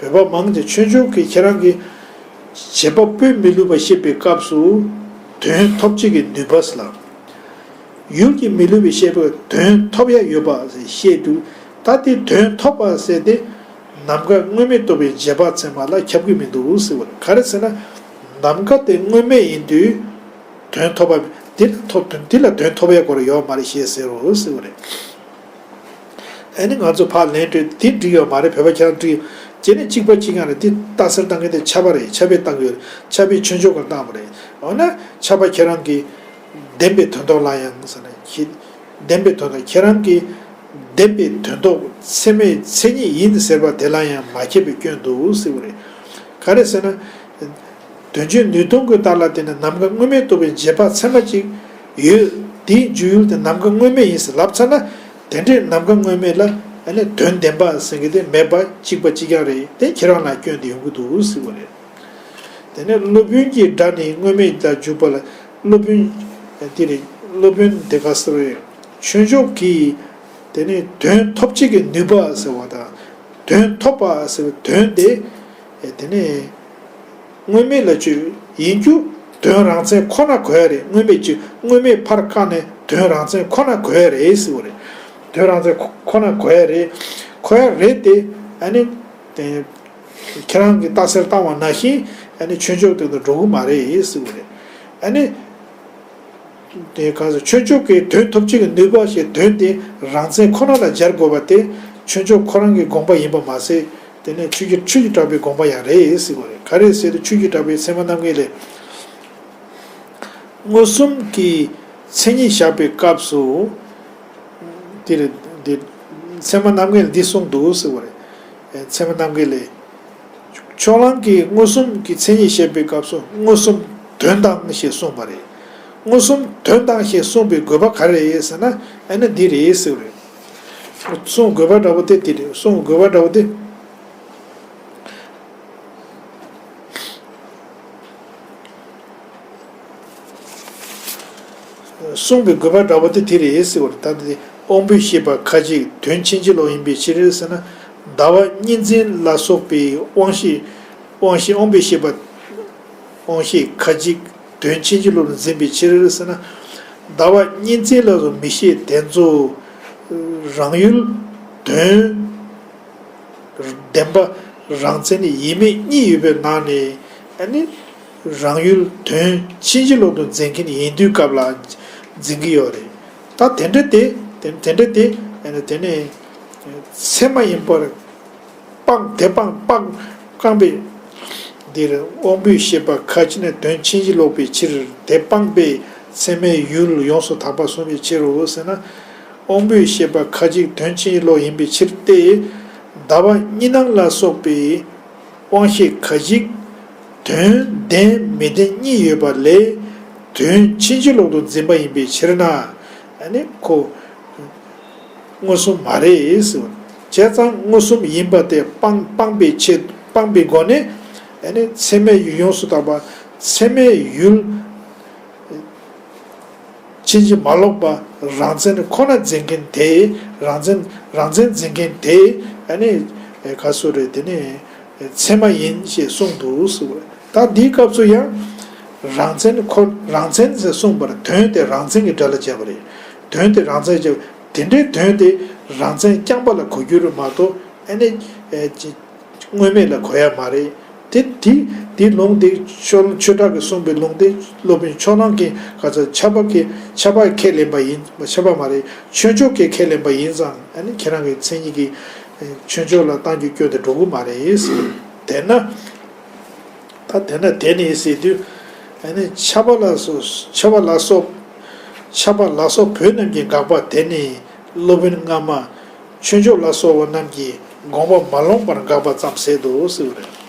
རེད། བོད་པ་མང་ཆེ་ཆོས་མཆོག་གིས་ཁྱེད་རང་གི་བྱེད་པ་པོས་མི་བསླུ་བ་བཤད་པའི་སྐབས་སུ་དོན་ཐོབ་བྱེད་ཀྱི་ནུས་པ་ཟེར་ལ། ཡུལ་གྱིས་མི་བསླུ་བའི་བཤད་པའི་དོན་ཐོབ་ཡ་ཡོད་པ་ཞེས་བཤད་འདུག་ད་དེ་དོན་ཐོབ་པ་ཟེར་ཏེ། ནམ་མཁའ་དངོས་མེད་རྟོགས་པའི་འཇལ་བ་ཚད་མ་ལ་ཁྱབ་ཀྱི་མི་འདུག་ཟེར་བ་རེད། ག་རེ་ཟེར་ན། ནམ་མཁའ་དེ་དངོས་མེད་ཡིན་དུས། དོན་ཐོབ་པ། འདི་ལ་ཐོབ་དོན་འདི་ལ་དོན་ཐོབ་ཡ་སྐོར་ཡོད་མ་རེད་ཞེས་ཟེར་རོ་ཟེར་བ་རེད། ཨ་ནི་ང་ཚོ་ཕར་ལན་སྤྲོད་དེ་འགྲིག་ཡོད་མ་རེད། བོད་པ་ཁྱེད་རང་འགྲིག་ཡོད། བྱས་ནས་གཅིག་པ་གཅིག་རྐྱང་རེད། འདི་རྟགས་གསལ་བཏང་མཁན་དེ་ཆབ་པ་རེད། ཆབ་པས་བཏང་གི་ཡོད་རེད། ཆབ་པས་ཆོས་མཆོག་གིས་བཏང་བ་རེད། འོ་ན་ཆབ་པ་ཁྱེད་རང་གིས་བདེན་པའི་དོན་ལྡོག་ལ་ཡང་ཟེར་ན། ཁྱེད་བདེན་པའི་དོན་ལྡོག་ཁྱེད་རང་གིས་བདེན་པའི་དོན་ལྡོག་ཚད་མའི་མཚན་ཉིད་ཡིན་ཟེར་བ་དེ་ལ་ཡང་མ་ཁྱབ་པའི་སྐྱོན་འདུག་ཟེར་བ་རེད། ག་རེ་ཟེར་ན། དོན་བྱེད་ནུས་སྟོང་གི་རྟགས་ལ་བརྟེན་ནས་ནམ་མཁའ་དངོས་མེད་རྟོགས་པའི་འཇལ་བ་ཚད་མ་གཅིག་ཡོད། དེའི་འཇུག་ཡུལ་དེ་ནམ་མཁའ་དངོས་མེད་ཡིན་ཟེར་ལབ་ཚར་ན། དེ་འདྲའི་ནམ་མཁའ་དངོས་མེད་ལ་ཨ་ནི་དོན་བདེན་པ་ཟེར་མཁན་དེ་མེད་པ་གཅིག་པ་གཅིག་རྐྱང་རེད། དེ་ཁྱེད་རང་ལ་སྐྱོན་དེ་ཡོང་གི་འདུག་ཟེར་བ་རེད། དེ་ནས་སློབ་དཔོན་གྱི་སྒྲ་ནི་དངོས་མེད་ལ་འཇུག་པ་ལ། སློབ་དཔོན་དེ་རེད། སློབ་དཔོན་དེ་ག་ཟེར་བས། ཆོས་མཆོག་གིས་དེ་ནས་དོན་ཐོབ་བྱེད་ཀྱི་ནུས་པ་ཟེར་བ་དང་། དོན་ཐོབ་པ་ཟེར་བའི་དོན་དེ། དེ་ནས་དངོས་མེད་ལ་ཆོས་ཡིན་རྒྱུ་དོན་རང་མཚན་ཁོ་ན་གོ་ཡ་རེད། དངོས་མེད་ཆོས་དངོས་མེད་ཕར་བཀག་ནས་དོན་རང་མཚན་ཁོ་ན་གོ་ཡ་རེད་ཟེར་བ་རེད། དོན་རང་མཚན་ཁོ་ཁོ་ན་གོ་ཡ་རེད། གོ་ཡ་རེད་དེ། ཨ་ནི་དེ། ཁྱེད་རང་གིས་རྟགས་གསལ་བཏང་བ་ནང་བཞིན་ཨ་ནི་ཆོས་མཆོག་དེ་ཚོ་འགྲོ་གི་མ་རེད་ཟེར་བ་རེད། ཨ་ནི། དེ་ག་ཚོད་ཆོས་མཆོག་གིས་དོན་ཐོབ་བྱེད་ཀྱི་ནུས་པ་ཞེས་དོན་དེ་རང་མཚན་ཁོ་ན་ལ་སྦྱར་དགོས་པ་དེ་ཆོས་མཆོག་ཁོ་རང་གི་དགོངས་པ་ཡིན་པ་མ་ཟད། དེ་ནས་ཆོས་ཀྱི་ཆོས་ཀྱི་གྲགས་པའི་དགོངས་པ་ཡང་རེད་ཟེར་བ་རེད། ག་རེ་ཟེར་དུས་ཆོས་ཀྱི་གྲགས་པའི་ཚད་མ་རྣམ་ངེས་ལས། མངོན་སུམ་གྱི་མཚན་ཉིད་བཞག་པའི་སྐབས་སུ། འདིར། འདིར། ཚད་མ་རྣམ་ངེས་ལས་འདི་གསུངས་འདུག་ཟེར་བ་རེད། ཚད་མ་རྣམ་ངེས་ལས། ཕྱོགས་གླང་གིས་མངོན་སུམ་གྱི་མཚན་ཉིད་བཤད་པའི་སྐབས་སུ་མངོན་སུམ་དོན་དང་ཞེས་གསུངས་པ་རེད། མངོན་སུམ་དོན་དང་ཞེས་གསུངས་པའི་དགོས་པ་ག་རེ་རེད་ཟེར་ན། ཨ་ནི་འདི་རེད་ཟེར་བ་རེད། གསུངས་དགོས་པ་འདྲ་པོ་དེ་འདི་རེད། གསུངས་དགོས་པ་འདྲ་པོ་དེ། གསུངས་པའི་དགོས་པ་འདྲ་པོ་དེ་དེ་རེད་ཟེར་བ་རེད། ད་འདི་དབང་པོས་ཤེས་པ་ཁ་ཅིག་དོན་ཕྱིན་ཅི་ལོག་ཡིན་པའི་ཕྱིར་ཟེར་ན། ཟླ་བ་གཉིས་འཛིན་ལ་སོགས་པའི་དབང་ཤེས། དབང་ཤེས་དབང་པོས་ཤེས་པ། དབང་ཤེས་ཁ་ཅིག་དོན་ཕྱིན་ཅི་ལོག་ཏུ་འཛིན་པའི་ཕྱིར་ཟེར་ན། ཟླ་བ་གཉིས་འཛིན་ལ་སོགས་མིག་ཤེས་དེ་ཚོ་རང་ཡུལ་དོན། བདེན་པ་རང་མཚན་ཡིན་མིན་གཉིས་ཡོད་པའི་ནང་ནས། ཨ་ནི་རང་ཡུལ་དོན་ཕྱིན་ཅི་ལོག་ཏུ་འཛིན་མཁན་ཡིན་དུས་སྐབས་ལ་འཛིན་གྱི་ཡོད་རེད། ད་དེ་འདྲ་དེ་དེ་དེ་འདྲ་དེ་ཨ་ནི་དེ་ནས་ཚད་མ་ཡིན་པར་སྤངས་དེ་སྤངས་སྤངས་སྤངས་པའི། འདིར་དབང་པོས་ཤེས་པ་ཁ་ཅིག་ནི་དོན་ཕྱིན་ཅི་ལོག་པའི་ཕྱིར་དེ་སྤངས་པས་ཚད་མའི་ཡུལ་ཡོངས་སུ་དག་པར་གསུངས་པའི་ཕྱིར་རོ་ཟེར་ན། དབང་པོས་ཤེས་པ་ཁ་ཅིག་དོན་ཕྱིན་ཅི་ལོག་ཡིན་པའི་ཕྱིར་ཏེ། ཟླ་བ་གཉིས་སྣང་ལ་སོགས་པའི་དབང་ཤེས་ཁ་ཅིག་དོན་བདེན་མི་བདེན་གཉིས་ཡོད་པ་ལས་དོན་ཕྱིན་ཅི་ལོག་ཏུ་འཛིན་པ་ཡིན་པའི་ཕྱིར་ན། ཨ་ནི་ཁོ་མངོན་སུམ་མ་རེད་ཟེར་བ། བྱས་ཙང་མངོན་སུམ་ཡིན་པ་དེ་སྤང་སྤངས་པའི་ཆེད་སྤངས་པའི་སྒོ་ནས། ཨ་ནི་ཚད་མའི་ཡུལ་ཡོངས་སུ་དག་པ། ཚད་མའི་ཡུལ་ཕྱིན་ཅི་མ་ལོག་པ་རང་མཚན་ཁོ་ན་འཛིན་མཁན་དེ། རང་མཚན་རང་མཚན་འཛིན་མཁན་དེ། ཨ་ནི་ག་སུ་རེད། དེ་ནི་ཚད་མ་ཡིན་ཞེས་གསུངས་འདུག་ཟེར་བ། ད་འདིའི་སྐབས་སུ་ཡང་རང་མཚན་ཁོ་རང་མཚན་ཟེར་གསུངས་པར་དོན་དེ་རང་མཚན་གྱི་སྒྲ་ལ་བྱས་པ་རེད། དོན་དེ་རང་མཚན་བྱས་པ་དེ་འདྲའི་དོན་དེ་ རང་མཚན་རྐྱང་པ་ལ་གོ་རྒྱུ་རེད་མ་གཏོགས་ཨ་ནི་ཨེ་ཅི་དངོས་མེད་ལ་གོ་ཡ་མ་རེད། དེ་དེ་དེ་ལུང་དེ་ཆོས་ཆོས་གྲགས་ཀྱིས་གསུངས་པའི་ལུང་དེ་སློབ་དཔོན་ཕྱོགས་གླང་གིས་ག་ཚོད་ཆ་པ་གིས་ཆ་པ་ཁས་ལེན་པ་ཡིན། ཆ་པ་མ་རེད། ཆོས་མཆོག་གིས་ཁས་ལེན་པ་ཡིན་ཙང་ཨ་ནི་ཁྱེད་རང་གི་མཚན་ཉིད་ཀྱི་ཆོས་མཆོག་ལ་བཏང་རྒྱུ་སྐྱོན་དེ་འགྲོ་གི་མ་རེད། དེས་ན། ད་དེ་ན་དེ་ནི་ཟེར་དུས། ཨ་ནི་ཆ་པ་ལ་སོགས་ཆ་པ་ལ་སོགས་ཆ་པ་ལ་སོགས་བོད་རྣམས་ཀྱི་དགག་པ་དེ་ནི་སློབ་དཔོན་སྔ་མ་ཆོས་མཆོག་ལ་སོགས་པ་རྣམས་ཀྱིས་དགོངས་པ་མ་ལོངས་པར་དགག་པ་ཙམ་ཟད་དོ་ཟེར་བ་རེད།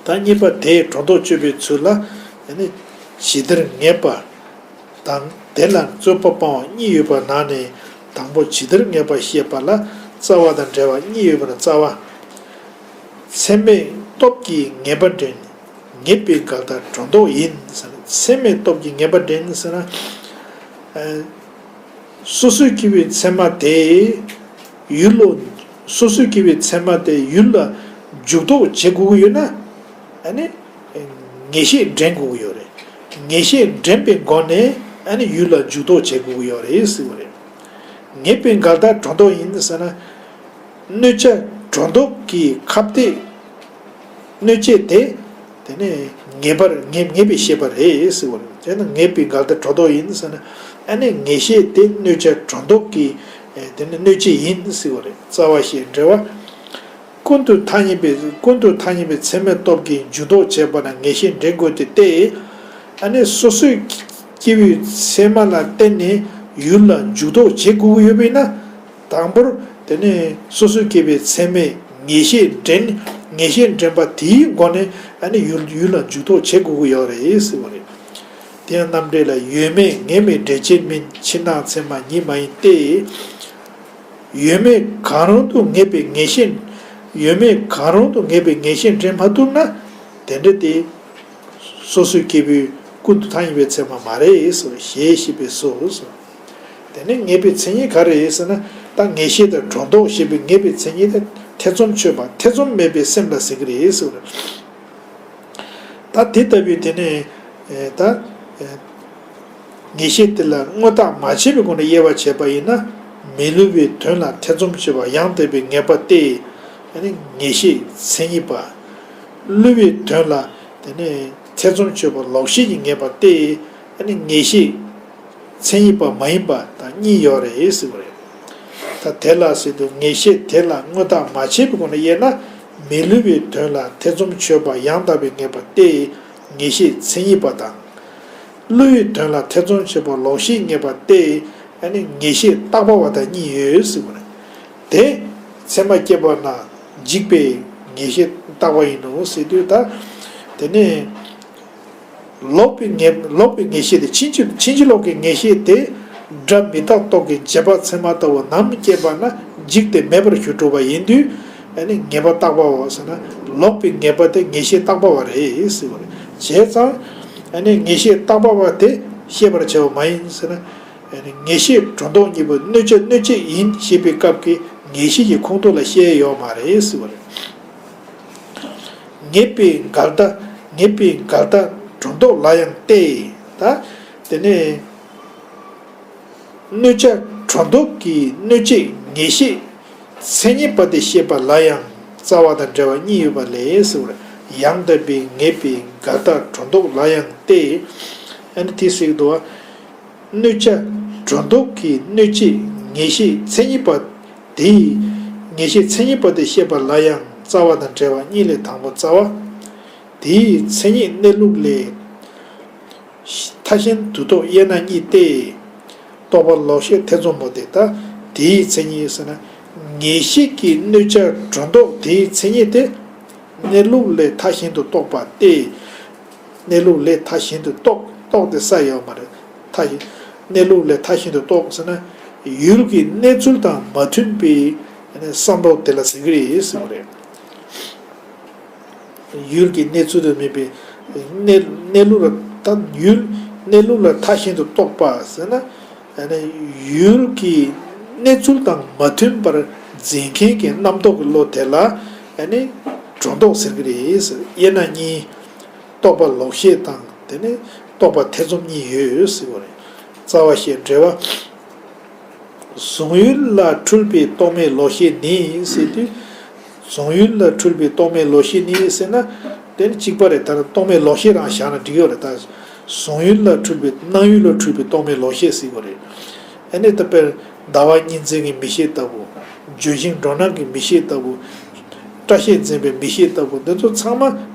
ད་གཉིས་པ་དེས་སྒྲོ་འདོགས་གཅོད་པའི་ཚུལ་ལ། ཨ་ནི་ཇི་ལྟར་ངེས་པ། དང་དེ་ལ་རྩོད་པ་སྤང་བ་གཉིས་ཡོད་པ་ན་ནི། དང་པོ་ཇི་ལྟར་ངེས་པ་བཤད་པ་ལ་རྩ་བ་དང་འབྲེལ་བ་གཉིས་ཡོད་པར་རྩ་བ། ཚད་མའི་སྟོབས་ཀྱིས་ངེས་པ་འདྲེན། ངེས་པའི་འགལ་ཟླ་སྒྲོ་འདོགས་ཡིན་ཟེར། ཚད་མའི་སྟོབས་ཀྱིས་ངེས་པ་འདྲེན་ཟེར་ན། ཨ། སོ་སོས་སྐྱེ་བོའི་ཚད་མ་དེ་ཡུལ་ལ། སོ་སོས་སྐྱེ་བོའི་ཚད་མ་དེ་ཡུལ་ལ་འཇུག་ལྡོག་བྱེད་དགོས་ཀྱི་ཡོད་ན། ཨ་ནི། ངེས་ཤེས་འདྲེན་དགོས་ཀྱི་ཡོད་རེད། ངེས་ཤེས་འདྲེན་པའི་སྒོ་ནས་ཨ་ནི་ཡུལ་ལ་འཇུག་ལྡོག་བྱེད་དགོས་ཀྱི་ཡོད་རེད་ཟེར་བ་རེད། ངེས་པའི་འགལ་ཟླ་སྒྲོ་འདོགས་ཡིན་ཟེར་ན། གནོད་བྱ་སྒྲོ་འདོགས་ཀྱི་ཁ་གཏད། གནོད་བྱེད་དེ། དེ་ནས་ངེས་པར་ངེས་ངེས་པའི་ཤེས་པ་རེད་ཟེར་བ་རེད། དེ་ནི་ངེས་པའི་འགལ་ཟླ་སྒྲོ་འདོགས་ཡིན་ཟེར་ན། ཨ་ནི་ངེས་ཤེས་དེ་གནོད་བྱ་སྒྲོ་འདོགས་ཀྱི། དེ་ནི་གནོད་བྱེད་ཡིན་ཟེར་བ་རེད། རྩ་བ་ཞེས་འབྲེལ་བ། ཀུན་ཏུ་ཐ་སྙད་པའི་ཀུན་ཏུ་ཐ་སྙད་པའི་ཚད་མའི་སྟོབས་ཀྱིས་འཇུག་ལྡོག་བྱེད་པ་ན་ངེས་ཤེས་འདྲེན་དགོས་ཏེ་སྟེ། ཨ་ནི་སོ་སོའི་སྐྱེ་བོའི་ཚད་མ་ལ་བརྟེན་ནས་ཡུལ་ལ་འཇུག་ལྡོག་བྱེད་དགོས་ཀྱི་ཡོད་པས་ན། དང་པོར་དེ་ནས་སོ་སོའི་སྐྱེ་བོའི་ཚད་མས་ངེས་ཤེས་འདྲེན། ངེས་ཤེས་འདྲེན་པ་དེའི་སྒོ་ནས་ཨ་ནི་ཡུལ་ཡུལ་ལ་འཇུག་ལྡོག་བྱེད་དགོས་ཀྱི་ཡོད་རེད་ཟེར་བ་རེད། དེ་ཡང་རྣམ་འགྲེལ་ལ་ཡོད་མེད་ངེས་མེད་འབྲེལ་ཆད་མིན་ཕྱིར་ན་ཚད་མ་ཉིད་མ་ཡིན་ཏེ། ཡོད་མེད་གང་རུང་དུ་ངེས་པའི་ངེས་ཤེས། ཡོད་མེད་གང་རུང་དུ་ངེས་པའི་ངེས་ཤེས་འདྲེན་མ་ཐུབ་ན། དེ་འདྲ་སྟེ། སོ་སོའི་སྐྱེ་བོའི་ཀུན་ཏུ་ཐ་སྙད་པའི་ཚད་མ་མ་རེད་ཟེར་ཞེས་ཤེས་པས་སོ། དེ་ནས་ངེས་པའི་མཚན་ཉིད་ག་རེ་ཟེར་ན། ད་ངེས་ཤེས་དང་སྒྲོ་འདོགས་ཞེས་པའི་ངེས་པའི་མཚན་ཉིད་དེ་ཐེ་ཚོམ་ཆོད་པ་ཐེ་ཚོམ་མེད་པའི་སེམས་ལ་ཟེར་གྱི་རེད་ཟེར། ད་དེ་ལྟ་བུའི་དེ་ནས་ད་ངེས་ཤེས་དེ་ལ་དངོས་བཏགས་མ་བྱས་པའི་སྒོ་ནས་དབྱེ་བ་བྱས་པ་ཡིན་ན། མི་སླུ་བའི་དོན་ལ་ཐེ་ཚོམ་ཆོད་པ་ཡང་དག་པའི་ངེས་པ་སྟེ། ངེས་ཤེས་མཚན་ཉིད་པ། སླུ་བའི་དོན་ལ་དེ་ནས་ཐེ་ཚོམ་ཆོད་པ་ལོག་ཤེས་ཀྱི་ངེས་པ་སྟེ། ངེས་ཤེས་མཚན་ཉིད་པ་མ་ཡིན་པ་དང་གཉིས་ཡོད་རེད་ཟེར་བ་རེད། ད་དེ་ལ་ཟེར་དུས་ངེས་ཤེས་དེ་ལ་དངོས་བཏགས་མ་བྱས་པའི་སྒོ་ནས་དབྱེ་ན། མི་སླུ་བའི་དོན་ལ་ཐེ་ཚོམ་ཆོད་པ་ཡང་དག་པའི་ངེས་པ་སྟེ། ངེས་ཤེས་མཚན་ཉིད་པ་དང་། སླུ་བའི་དོན་ལ་ཐེ་ཚོམ་ཆོད་པ་ལོག་ཤེས་ངེས་པ་སྟེ། ངེས་ཤེས་རྟག་པ་བ་དང་གཉིས་ཡོད་ཟེར་བ་རེད། དེ་ཚད་མ་སྐྱེས་པ་ན་འཇིག་པའི་ངེས་ཤེས་རྟག་པ་ཡིན་ནོ་ཟེར་དུས་ད། དེ་ནས། ལོག་པའི་ངེས་ལོག་པའི་ངེས་ཤེས་དེ་ཕྱིན་ཅི་ཕྱིན་ཅི་ལོག་གི་ངེས་ཤེས་དེ། སྒྲ་མི་རྟག་རྟོག་གེ་བྱས་པ་ཚད་མ་ལྟ་བུ་ནམ་སྐྱེས་པ་ན་འཇིག་སྟེ་མེད་པར་ཞུ་གྲུབ་པ་ཡིན་དུས། ཨ་ནི་ངེས་པ་རྟག་པའོ་ཟེར་ན། ལོག་པའི་ངེས་པ་དེ་ངེས་ཤེས་རྟག་པ་བ་རེད་ཟེར་བ་རེད། བྱས་ཙང་། ཨ་ནི་ངེས་ཤེས་རྟག་པ་བ་དེ་ཤེས་པར་བྱ་བ་མ་ཡིན་ཟེར་ན། ཨ་ནི་ངེས་ཤེས་སྒྲོ་འདོགས་གཉིས་པོ་གནོད་བྱ་གནོད་བྱེད་ཡིན་ཞེས་པའི་སྐབས་ཀྱི་ངེས་ཤེས་ཀྱི་ཁུངས་གཏུགས་ལ་བཤད་ཡོད་མ་རེད་ཟེར་བ་རེད། ངེས་པའི་འགལ་ཟླ། ངེས་པའི་འགལ་ཟླ་སྒྲོ་འདོགས་ལ་ཡང་སྟེ། ད། དེ་ནས། གནོད་བྱ་སྒྲོ་འདོགས་ཀྱི་གནོད་བྱེད་ངེས་ཤེས་མཚན་ཉིད་པ་དེ་ཤེས་པ་ལ་ཡང་རྩ་བ་དང་འབྲེལ་བ་གཉིས་ཡོད་པ་ལས་ཟེར་བར། ཡང་དག་པའི་ངེས་པའི་འགལ་ཟླ་སྒྲོ་འདོགས་ལ་ཡང་སྟེ། ཨ་ནི་དེ་ཟེར་གྱི་འདུག་བ། གནོད་བྱ་སྒྲོ་འདོགས་ཀྱི་གནོད་བྱེད་ངེས་ཤེས་མཚན་ཉིད་པ། དེའི་ངེས་ཤེས་མཚན་ཉིད་པ་དེ་ཤེས་པ་ལ་ཡང་རྩ་བ་དང་འབྲེལ་བ་གཉིས་ལས་དང་པོ་རྩ་བ། དེའི་མཚན་ཉིད་གནས་ལུགས་ལས་ཐ་ཞན་དུ་རྟོགས་དབྱེ་ན་གཉིས་ཏེ། རྟོག་པ་ལོག་ཤེས་ཐེ་ཚོམ་པོ་དེ་ལྟ། དེའི་མཚན་ཉིད་ཟེར་ན། ངེས་ཤེས་ཀྱི་གནོད་བྱ་སྒྲོ་འདོགས་དེའི་མཚན་ཉིད་དེ། གནས་ལུགས་ལས་ཐ་ཞན་དུ་རྟོགས་པ་སྟེ། གནས་ལུགས་ལས་ཐ་ཞན་དུ་རྟོགས། རྟོགས་ཏེ་ས་ཡོད་མ་རེད། ཐ་ཞན། གནས་ལུགས་ལས་ཐ་ཞན་དུ་རྟོགས་ཟེར་ན། ཡུལ་གྱི་གནས་ཚུལ་དང་མ་མཐུན་པའི་བསམ་བློ་དེ་ལ་ཟེར་གྱི་རེད་ཟེར་བ་རེད། ཡུལ་གྱི་གནས་ཚུལ་དུ་མེད་པའི་གནས་གནས་ལུགས་ལ་ད་ཡུལ་གནས་ལུགས་ལ་ཐ་ཞན་དུ་རྟོགས་པ་ཟེར་ན། ཡུལ་གྱི་གནས་ཚུལ་དང་མ་མཐུན་པར་འཛིན་མཁན་གྱི་རྣམ་རྟོག་གི་བློ་དེ་ལ་སྒྲོ་འདོགས་ཟེར་གྱི་རེད་ཟེར། དབྱེ་ན་གཉིས། རྟོག་པ་ལོག་ཤེས་དང་དེ་ནས་རྟོག་པ་ཐེ་ཚོམ་གཉིས་ཡོད་ཟེར་བ་རེད། རྩ་བ་ཞེས་འབྲེལ་བ། གཟུང་ཡུལ་ལ་འཁྲུལ་པའི་རྟོག་མེད་ལོག་ཤེས་ནི་ཟེར་དུས། གཟུང་ཡུལ་ལ་འཁྲུལ་པའི་རྟོག་མེད་ལོག་ཤེས་ནི་ཟེར་ན། དེ་ནི་གཅིག་པ་རེད། ད་རྟོག་མེད་ལོག་ཤེས་རང་བཞག་ན་འགྲིག་ཡོད་རེད། ད་གཟུང་ཡུལ་ལ་འཁྲུལ་པའི་སྣང་ཡུལ་ལ་འཁྲུལ་པའི་རྟོག་མེད་ལོག་ཤེས་ཟེར་གྱི་རེད། ཨ་ནི་ད་དཔེར་ཟླ་བ་གཉིས་འཛིན་གྱི་མིག་ཤེས་ལྟ་བུ། ལྗོན་ཤིང་འགྲོ་སྣང་གི་མིག་ཤེས་ལྟ་བུ། སྐྲ་ཤད་འཛིན་པའི་མིག་ཤེས་ལྟ་བུ་འདི་ཚོ་ཚང་མ་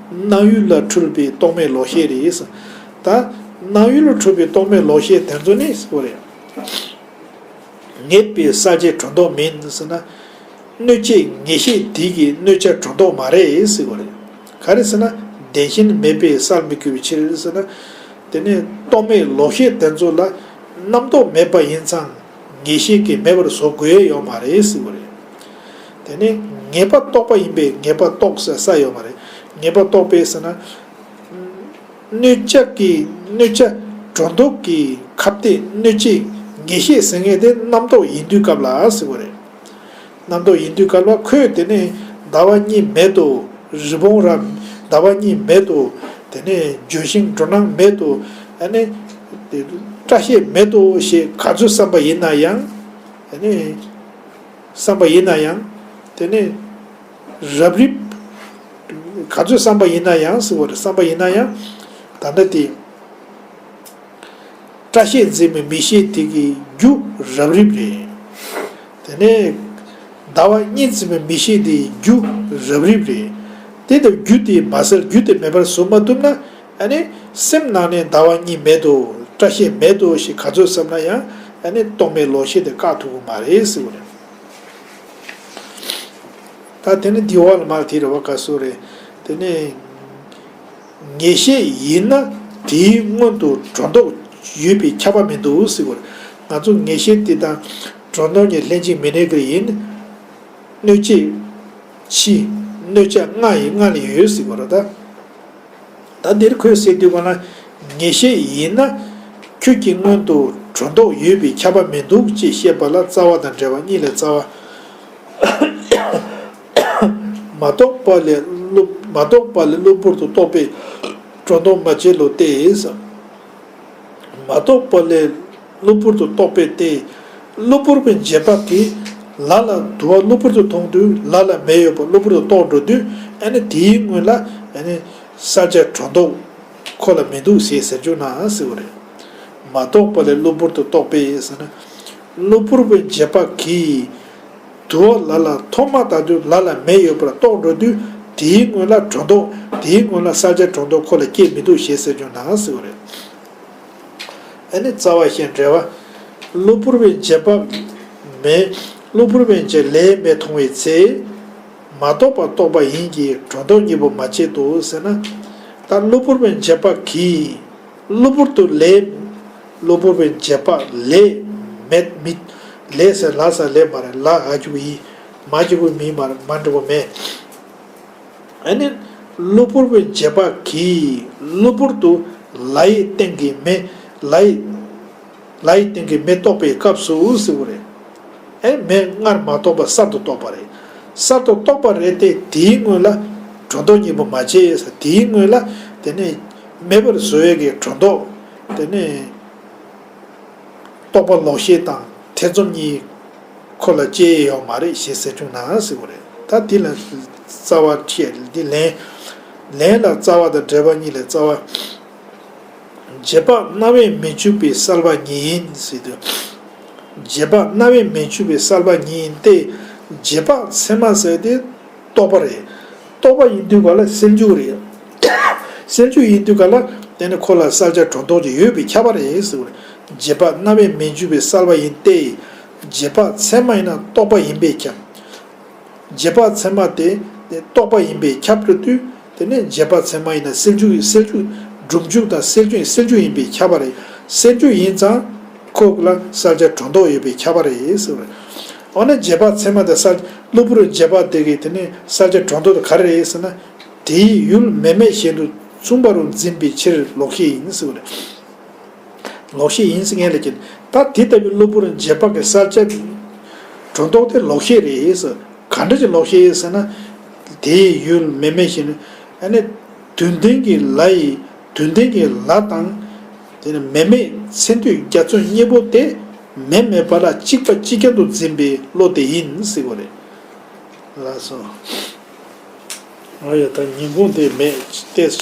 སྣང་ཡུལ་ལ་འཁྲུལ་པའི་རྟོག་མེད་ལོག་ཤེས་རེད། ད་སྣང་ཡུལ་ལ་འཁྲུལ་པའི་རྟོག་མེད་ལོག་ཤེས་དེ་ཚོ་ནི་ཟེར་གྱི་རེད། ངེས་པའི་གསལ་བྱེད་སྒྲོ་འདོགས་མིན་ཟེར་ན། གནོད་བྱེད་ངེས་ཤེས་དེ་གི་གནོད་བྱ་སྒྲོ་འདོགས་མ་རེད་ཟེར་གྱི་རེད། ག་རེ་ཟེར་ན། བདེན་ཞེན་མེད་པས་གསལ་མི་འགྱུར་བའི་ཕྱིར་ཟེར་ན། དེ་ནི་རྟོག་མེད་ལོག་ཤེས་དེ་ཚོ་ལ་རྣམ་རྟོག་མེད་པ་ཡིན་ཙང་ངེས་ཤེས་ཀྱིས་མེད་པར་བཟོ་དགོས་ཡ་ཡོད་མ་རེད་ཟེར་གྱི་རེད། དེ་ནི་ངེས་པ་རྟོགས་པ་ཡིན་པས་ངེས་པ་རྟོགས་ཟེར་ས་ཡོད་མ་རེད། ངེས་པ་རྟོགས་པས་ཟེར་ན། གནོད་བྱ་གི་གནོད་བྱ་སྒྲོ་འདོགས་ཀྱི་ཁ་གཏད་གནོད་བྱེད་ངེས་ཤེས་ཟེར་མཁན་དེ་རྣམ་རྟོག་ཡིན་དུས་སྐབས་ལ་ཟེར་གྱི་རེད། རྣམ་རྟོག་ཡིན་དུས་སྐབས་ལ་ཁོས་དེ་ནས་ཟླ་བ་གཉིས་མེད་དོ། རི་བོང་རྭ་ཟླ་བ་གཉིས་མེད་དོ། དེ་ནས་ལྗོན་ཤིང་འགྲོ་སྣང་མེད་དོ། ཨ་ནི་དེ་སྐྲ་ཤད་མེད་དོ་ཞེས་ག་ཚོད་བསམ་པ་ཡིན་ན་ཡང་། ཨ་ནི་བསམ་པ་ཡིན་ན་ཡང་། དེ་ནས་རབ་རིབ། ག་ཚོད་བསམ་པ་ཡིན་ན་ཡང་ཟེར་བ་རེད། བསམ་པ་ཡིན་ན་ཡང་། ད་ལྟ་དེ། སྐྲ་ཤད་འཛིན་པའི་མིག་ཤེས་དེ་གི་རྒྱུ་རབ་རིབ་རེད། དེ་ནས་ཟླ་བ་གཉིས་འཛིན་པའི་མིག་ཤེས་དེ་རྒྱུ་རབ་རིབ་རེད། དེ་ལྟར་རྒྱུ་དེ་མ་བསལ་རྒྱུ་དེ་མེད་པར་བཟོ་མ་ཐུབ་ན། ཨ་ནི་སེམས་ནང་ནས་ཟླ་བ་གཉིས་མེད་དོ། སྐྲ་ཤད་མེད་དོ་ཞེས་ག་ཚོད་བསམ་ན་ཡང་། ཨ་ནི་རྟོག་མེད་ལོག་ཤེས་དེ་བཀག་ཐུབ་ཀྱི་མ་རེད་ཟེར་བ་རེད། ད་དེ་ནི་འདི་འོག་ལ་མར་དེ་རེད་བ། ག་སུ་རེད། དེ་ནི་ངེས་ཤེས་ཡིན་ན་དེའི་སྔོན་དུ་སྒྲོ་འདོགས་ཡོད་པས་ཁྱབ་པ་མི་འདུག་ཟེར་བ་རེད། ང་ཚོ་ངེས་ཤེས་དེ་དང་སྒྲོ་འདོགས་གཉིས་ལྷན་ཅིག་མི་གནས་ཀྱི་ཡིན། གནོད་བྱེད་ཕྱི། གནོད་བྱ་སྔ་ཡི་སྔ་ལ་ཡོད་ཟེར་བ་རེད་ད། ད་འདིར་ཁོས་ཟེར་དུས་ག་ལ། ངེས་ཤེས་ཡིན་ན། ཁྱོད་ཀྱི་སྔོན་དུ་སྒྲོ་འདོགས་ཡོད་པས་ཁྱབ་པ་མི་འདུག་ཅེས་བཤད་པ་ལ་རྩ་བ་དང་འབྲེལ་བ་གཉིས་ལས་རྩ་བ། མ་རྟོགས་པ་ལས་གློ་མ་རྟོགས་པ་ལས་གློ་བུར་དུ་རྟོགས་པས་སྒྲོ་འདོགས་མ་བྱེད་ལོ་སྟེ། མ་རྟོགས་པ་ལས་གློ་བུར་དུ་རྟོགས་པས་ཏེ། གློ་བུར་བའི་འབྱེད་པ་གིས་ལ་ལ་དུ་བ་གློ་བུར་དུ་མཐོང་དུས་ལ་ལ་མེ་ཡོད་པ་གློ་བུར་དུ་རྟོགས་འགྲོ་དུས། ཨ་ནི་དེའི་སྔོན་ལ་ཨ་ནི་གསལ་བྱ་སྒྲོ་འདོགས་ཁོ་ལ་མི་འདུག་ཟེར་ཟེར་རྒྱུ་ན་ཟེར་བ་རེད། མ་རྟོགས་པ་ལས་གློ་བུར་དུ་རྟོགས་པས་ཟེར་ན། གློ་བུར་བའི་འབྱེད་པ་གིས་དུ་བ་ལ་ལ་མཐོང་མ་ཐག་ཏུ་ལ་ལ་མེ་ཡོད་པར་རྟོགས་འགྲོ་དུས། དེའི་སྔོན་ལ་སྒྲོ་འདོགས་དེའི་སྔོན་ལ་གསལ་བྱ་སྒྲོ་འདོགས་ཁོ་ལ་སྐྱེ་མི་འདུག་ཞེས་ཟེར་རྒྱུ་ན་ཟེར་བ་རེད། ཨ་ནི་རྩ་བ་ཤེས་འབྲེལ་བ། གློ་བུར་བའི་འབྱེད་པ་མེ། གློ་བུར་བའི་འབྱེད་ལས་མེ་མཐོང་བའི་ཚེ། མ་རྟོགས་པ་རྟོགས་པ་ཡིན་གྱི་སྒྲོ་འདོགས་གཉིས་པོ་མ་བྱེད་དོ་ཟེར་ན། ད་གློ་བུར་བའི་འབྱེད་པ་གིས། གློ་བུར་དུ་ལས། གློ་བུར་བའི་འབྱེད་པ་ལས། མེད་མི། ལས་ཟེར་ལ་ཟེར་ལས་མ་རེད། ལ་ཨ་གི་གུ་ཡི། མ་གི་གུ་མི་མ་རེད། མ་འགྲོ་གི་མེད། ཨ་ནི་གློ་བུར་བའི་འབྱེད་པ་གིས་གློ་བུར་དུ་ལ་ཡི་སྟེང་གི་མེ། ལ་ཡི། ལ་ཡི་སྟེང་གི་མེ་རྟོགས་པའི་སྐབས་སུ་ཟེར་བ་རེད། ཨེ་མེ་སྔར་མ་རྟོགས་པ་གསར་དུ་རྟོགས་པ་རེད། གསར་དུ་རྟོགས་པ་རེད་དེ། དེའི་སྔོན་ལ་སྒྲོ་འདོགས་གཉིས་པོ་མ་བྱས་ཟེར། དེའི་སྔོན་ལ་དེ་ནས་མེད་པར་བཟོ་ཡས་ཀྱི་སྒྲོ་འདོགས། དེ་ནས་རྟོག་པ་ལོག་ཤེས་དང་ཐེ་ཚོམ་གཉིས་ཁོ་ལ་སྐྱེ་ཡས་ཡོད་མ་རེད་ཞེས་ཟེར་བྱུང་ན་ཟེར་བ་རེད། ད་དེ་ལ་རྩ་བ་བཤད། འདི་ལན། ལན་ལ་རྩ་བ་དང་འབྲེལ་བ་གཉིས་ལས་རྩ་བ། འབྱེད་པ་རྣ་བས་མི་འཇུག་པའི་གསལ་བ་ཉིད་ཡིན་ཟེར་དུས། འབྱེད་པ་རྣ་བས་མི་འཇུག་པའི་གསལ་བ་ཉིད་ཡིན་ཏེ། འབྱེད་པ་ཚད་མ་ཟེར་ཏེ་རྟོག་པ་རེད། རྟོག་པ་ཡིན་དུས་ག་ལ་སེལ་འཇུག་རེད། སེལ་འཇུག་ཡིན་དུས་ག་ལ་དེ་ནི་ཁོ་ལ་གསལ་བྱ་སྒྲོ་འདོགས་ཀྱི་ཡོད་པས་ཁྱབ་པ་རེད་ཟེར་བ་རེད། འབྱེད་པ་རྣ་བས་མི་འཇུག་པའི་གསལ་བ་ཡིན་ཏེ། འབྱེད་པ་ཚད་མ་ཡིན་ན་རྟོག་པ་ཡིན་པས་ཁྱབ། འབྱེད་པ་ཚད་མ་དེ་རྟོག་པ་ཡིན་པས་ཁྱབ་འགྲོ་དུས། དེ་ནས་འབྱེད་པ་ཚད་མ་ཡིན་ན་སེལ་འཇུག་སེལ་འཇུག་སྒྲུབ་འཇུག་དང་སེལ་འཇུག་སེལ་འཇུག་ཡིན་པས་ཁྱབ་པ་རེད། སེལ་འཇུག་ཡིན་ཙང་ཁོ་ལ་གསལ་བྱ་སྒྲོ་འདོགས་ཡོད་པས་ཁྱབ་པ་རེད་ཟེར་བ་རེད། འོ་ན་འབྱེད་པ་ཚད་མ་དང་གསལ་གློ་བུར་འབྱེད་པ་དེ་གི་དེ་ནས་གསལ་བྱ་སྒྲོ་འདོགས་དེ་ག་རེ་རེད་ཟེར་ན། དེའི་ཡུལ་མེ་མེ་བཞིན་དུ་མཚུངས་པ་རུ་འཛིན་པའི་ཕྱིར་ལོག་ཤེས་ཡིན་ཟེར་བ་རེད། ལོག་ཤེས་ཡིན་ཟེར་མཁན་ལ་ཀྱི། ད་དེ་ལྟ་བུའི་གློ་བུར་འབྱེད་པ་གི་གསལ་བྱ་སྒྲོ་འདོགས་དེ་ལོག་ཤེས་རེད་ཟེར། ག་འདྲ་ཅིག་ལོག་ཤེས་ཟེར་ན། དེའི་ཡུལ་མེ་མེ་བཞིན། ཨ་ནི་དུས་མཐུན་གྱི་ལ་ཡི་དུས་མཐུན་གྱི་ལ་དང་། དེ་ནི་མེ་མེ་ཚེ་འདུས་རྒྱ་མཚོ་གཉིས་པོ་དེ་ མེ་མེད་པ་ལ་གཅིག་པ་གཅིག་རྐྱང་དུ་འཛིན་པའི་བློ་དེ་ཡིན་ཟེར་གོ་རེད། ལགས་སོ། ཨ་ཡ་ད་ཉིན་གུང་དེ་མེད་ཏེ་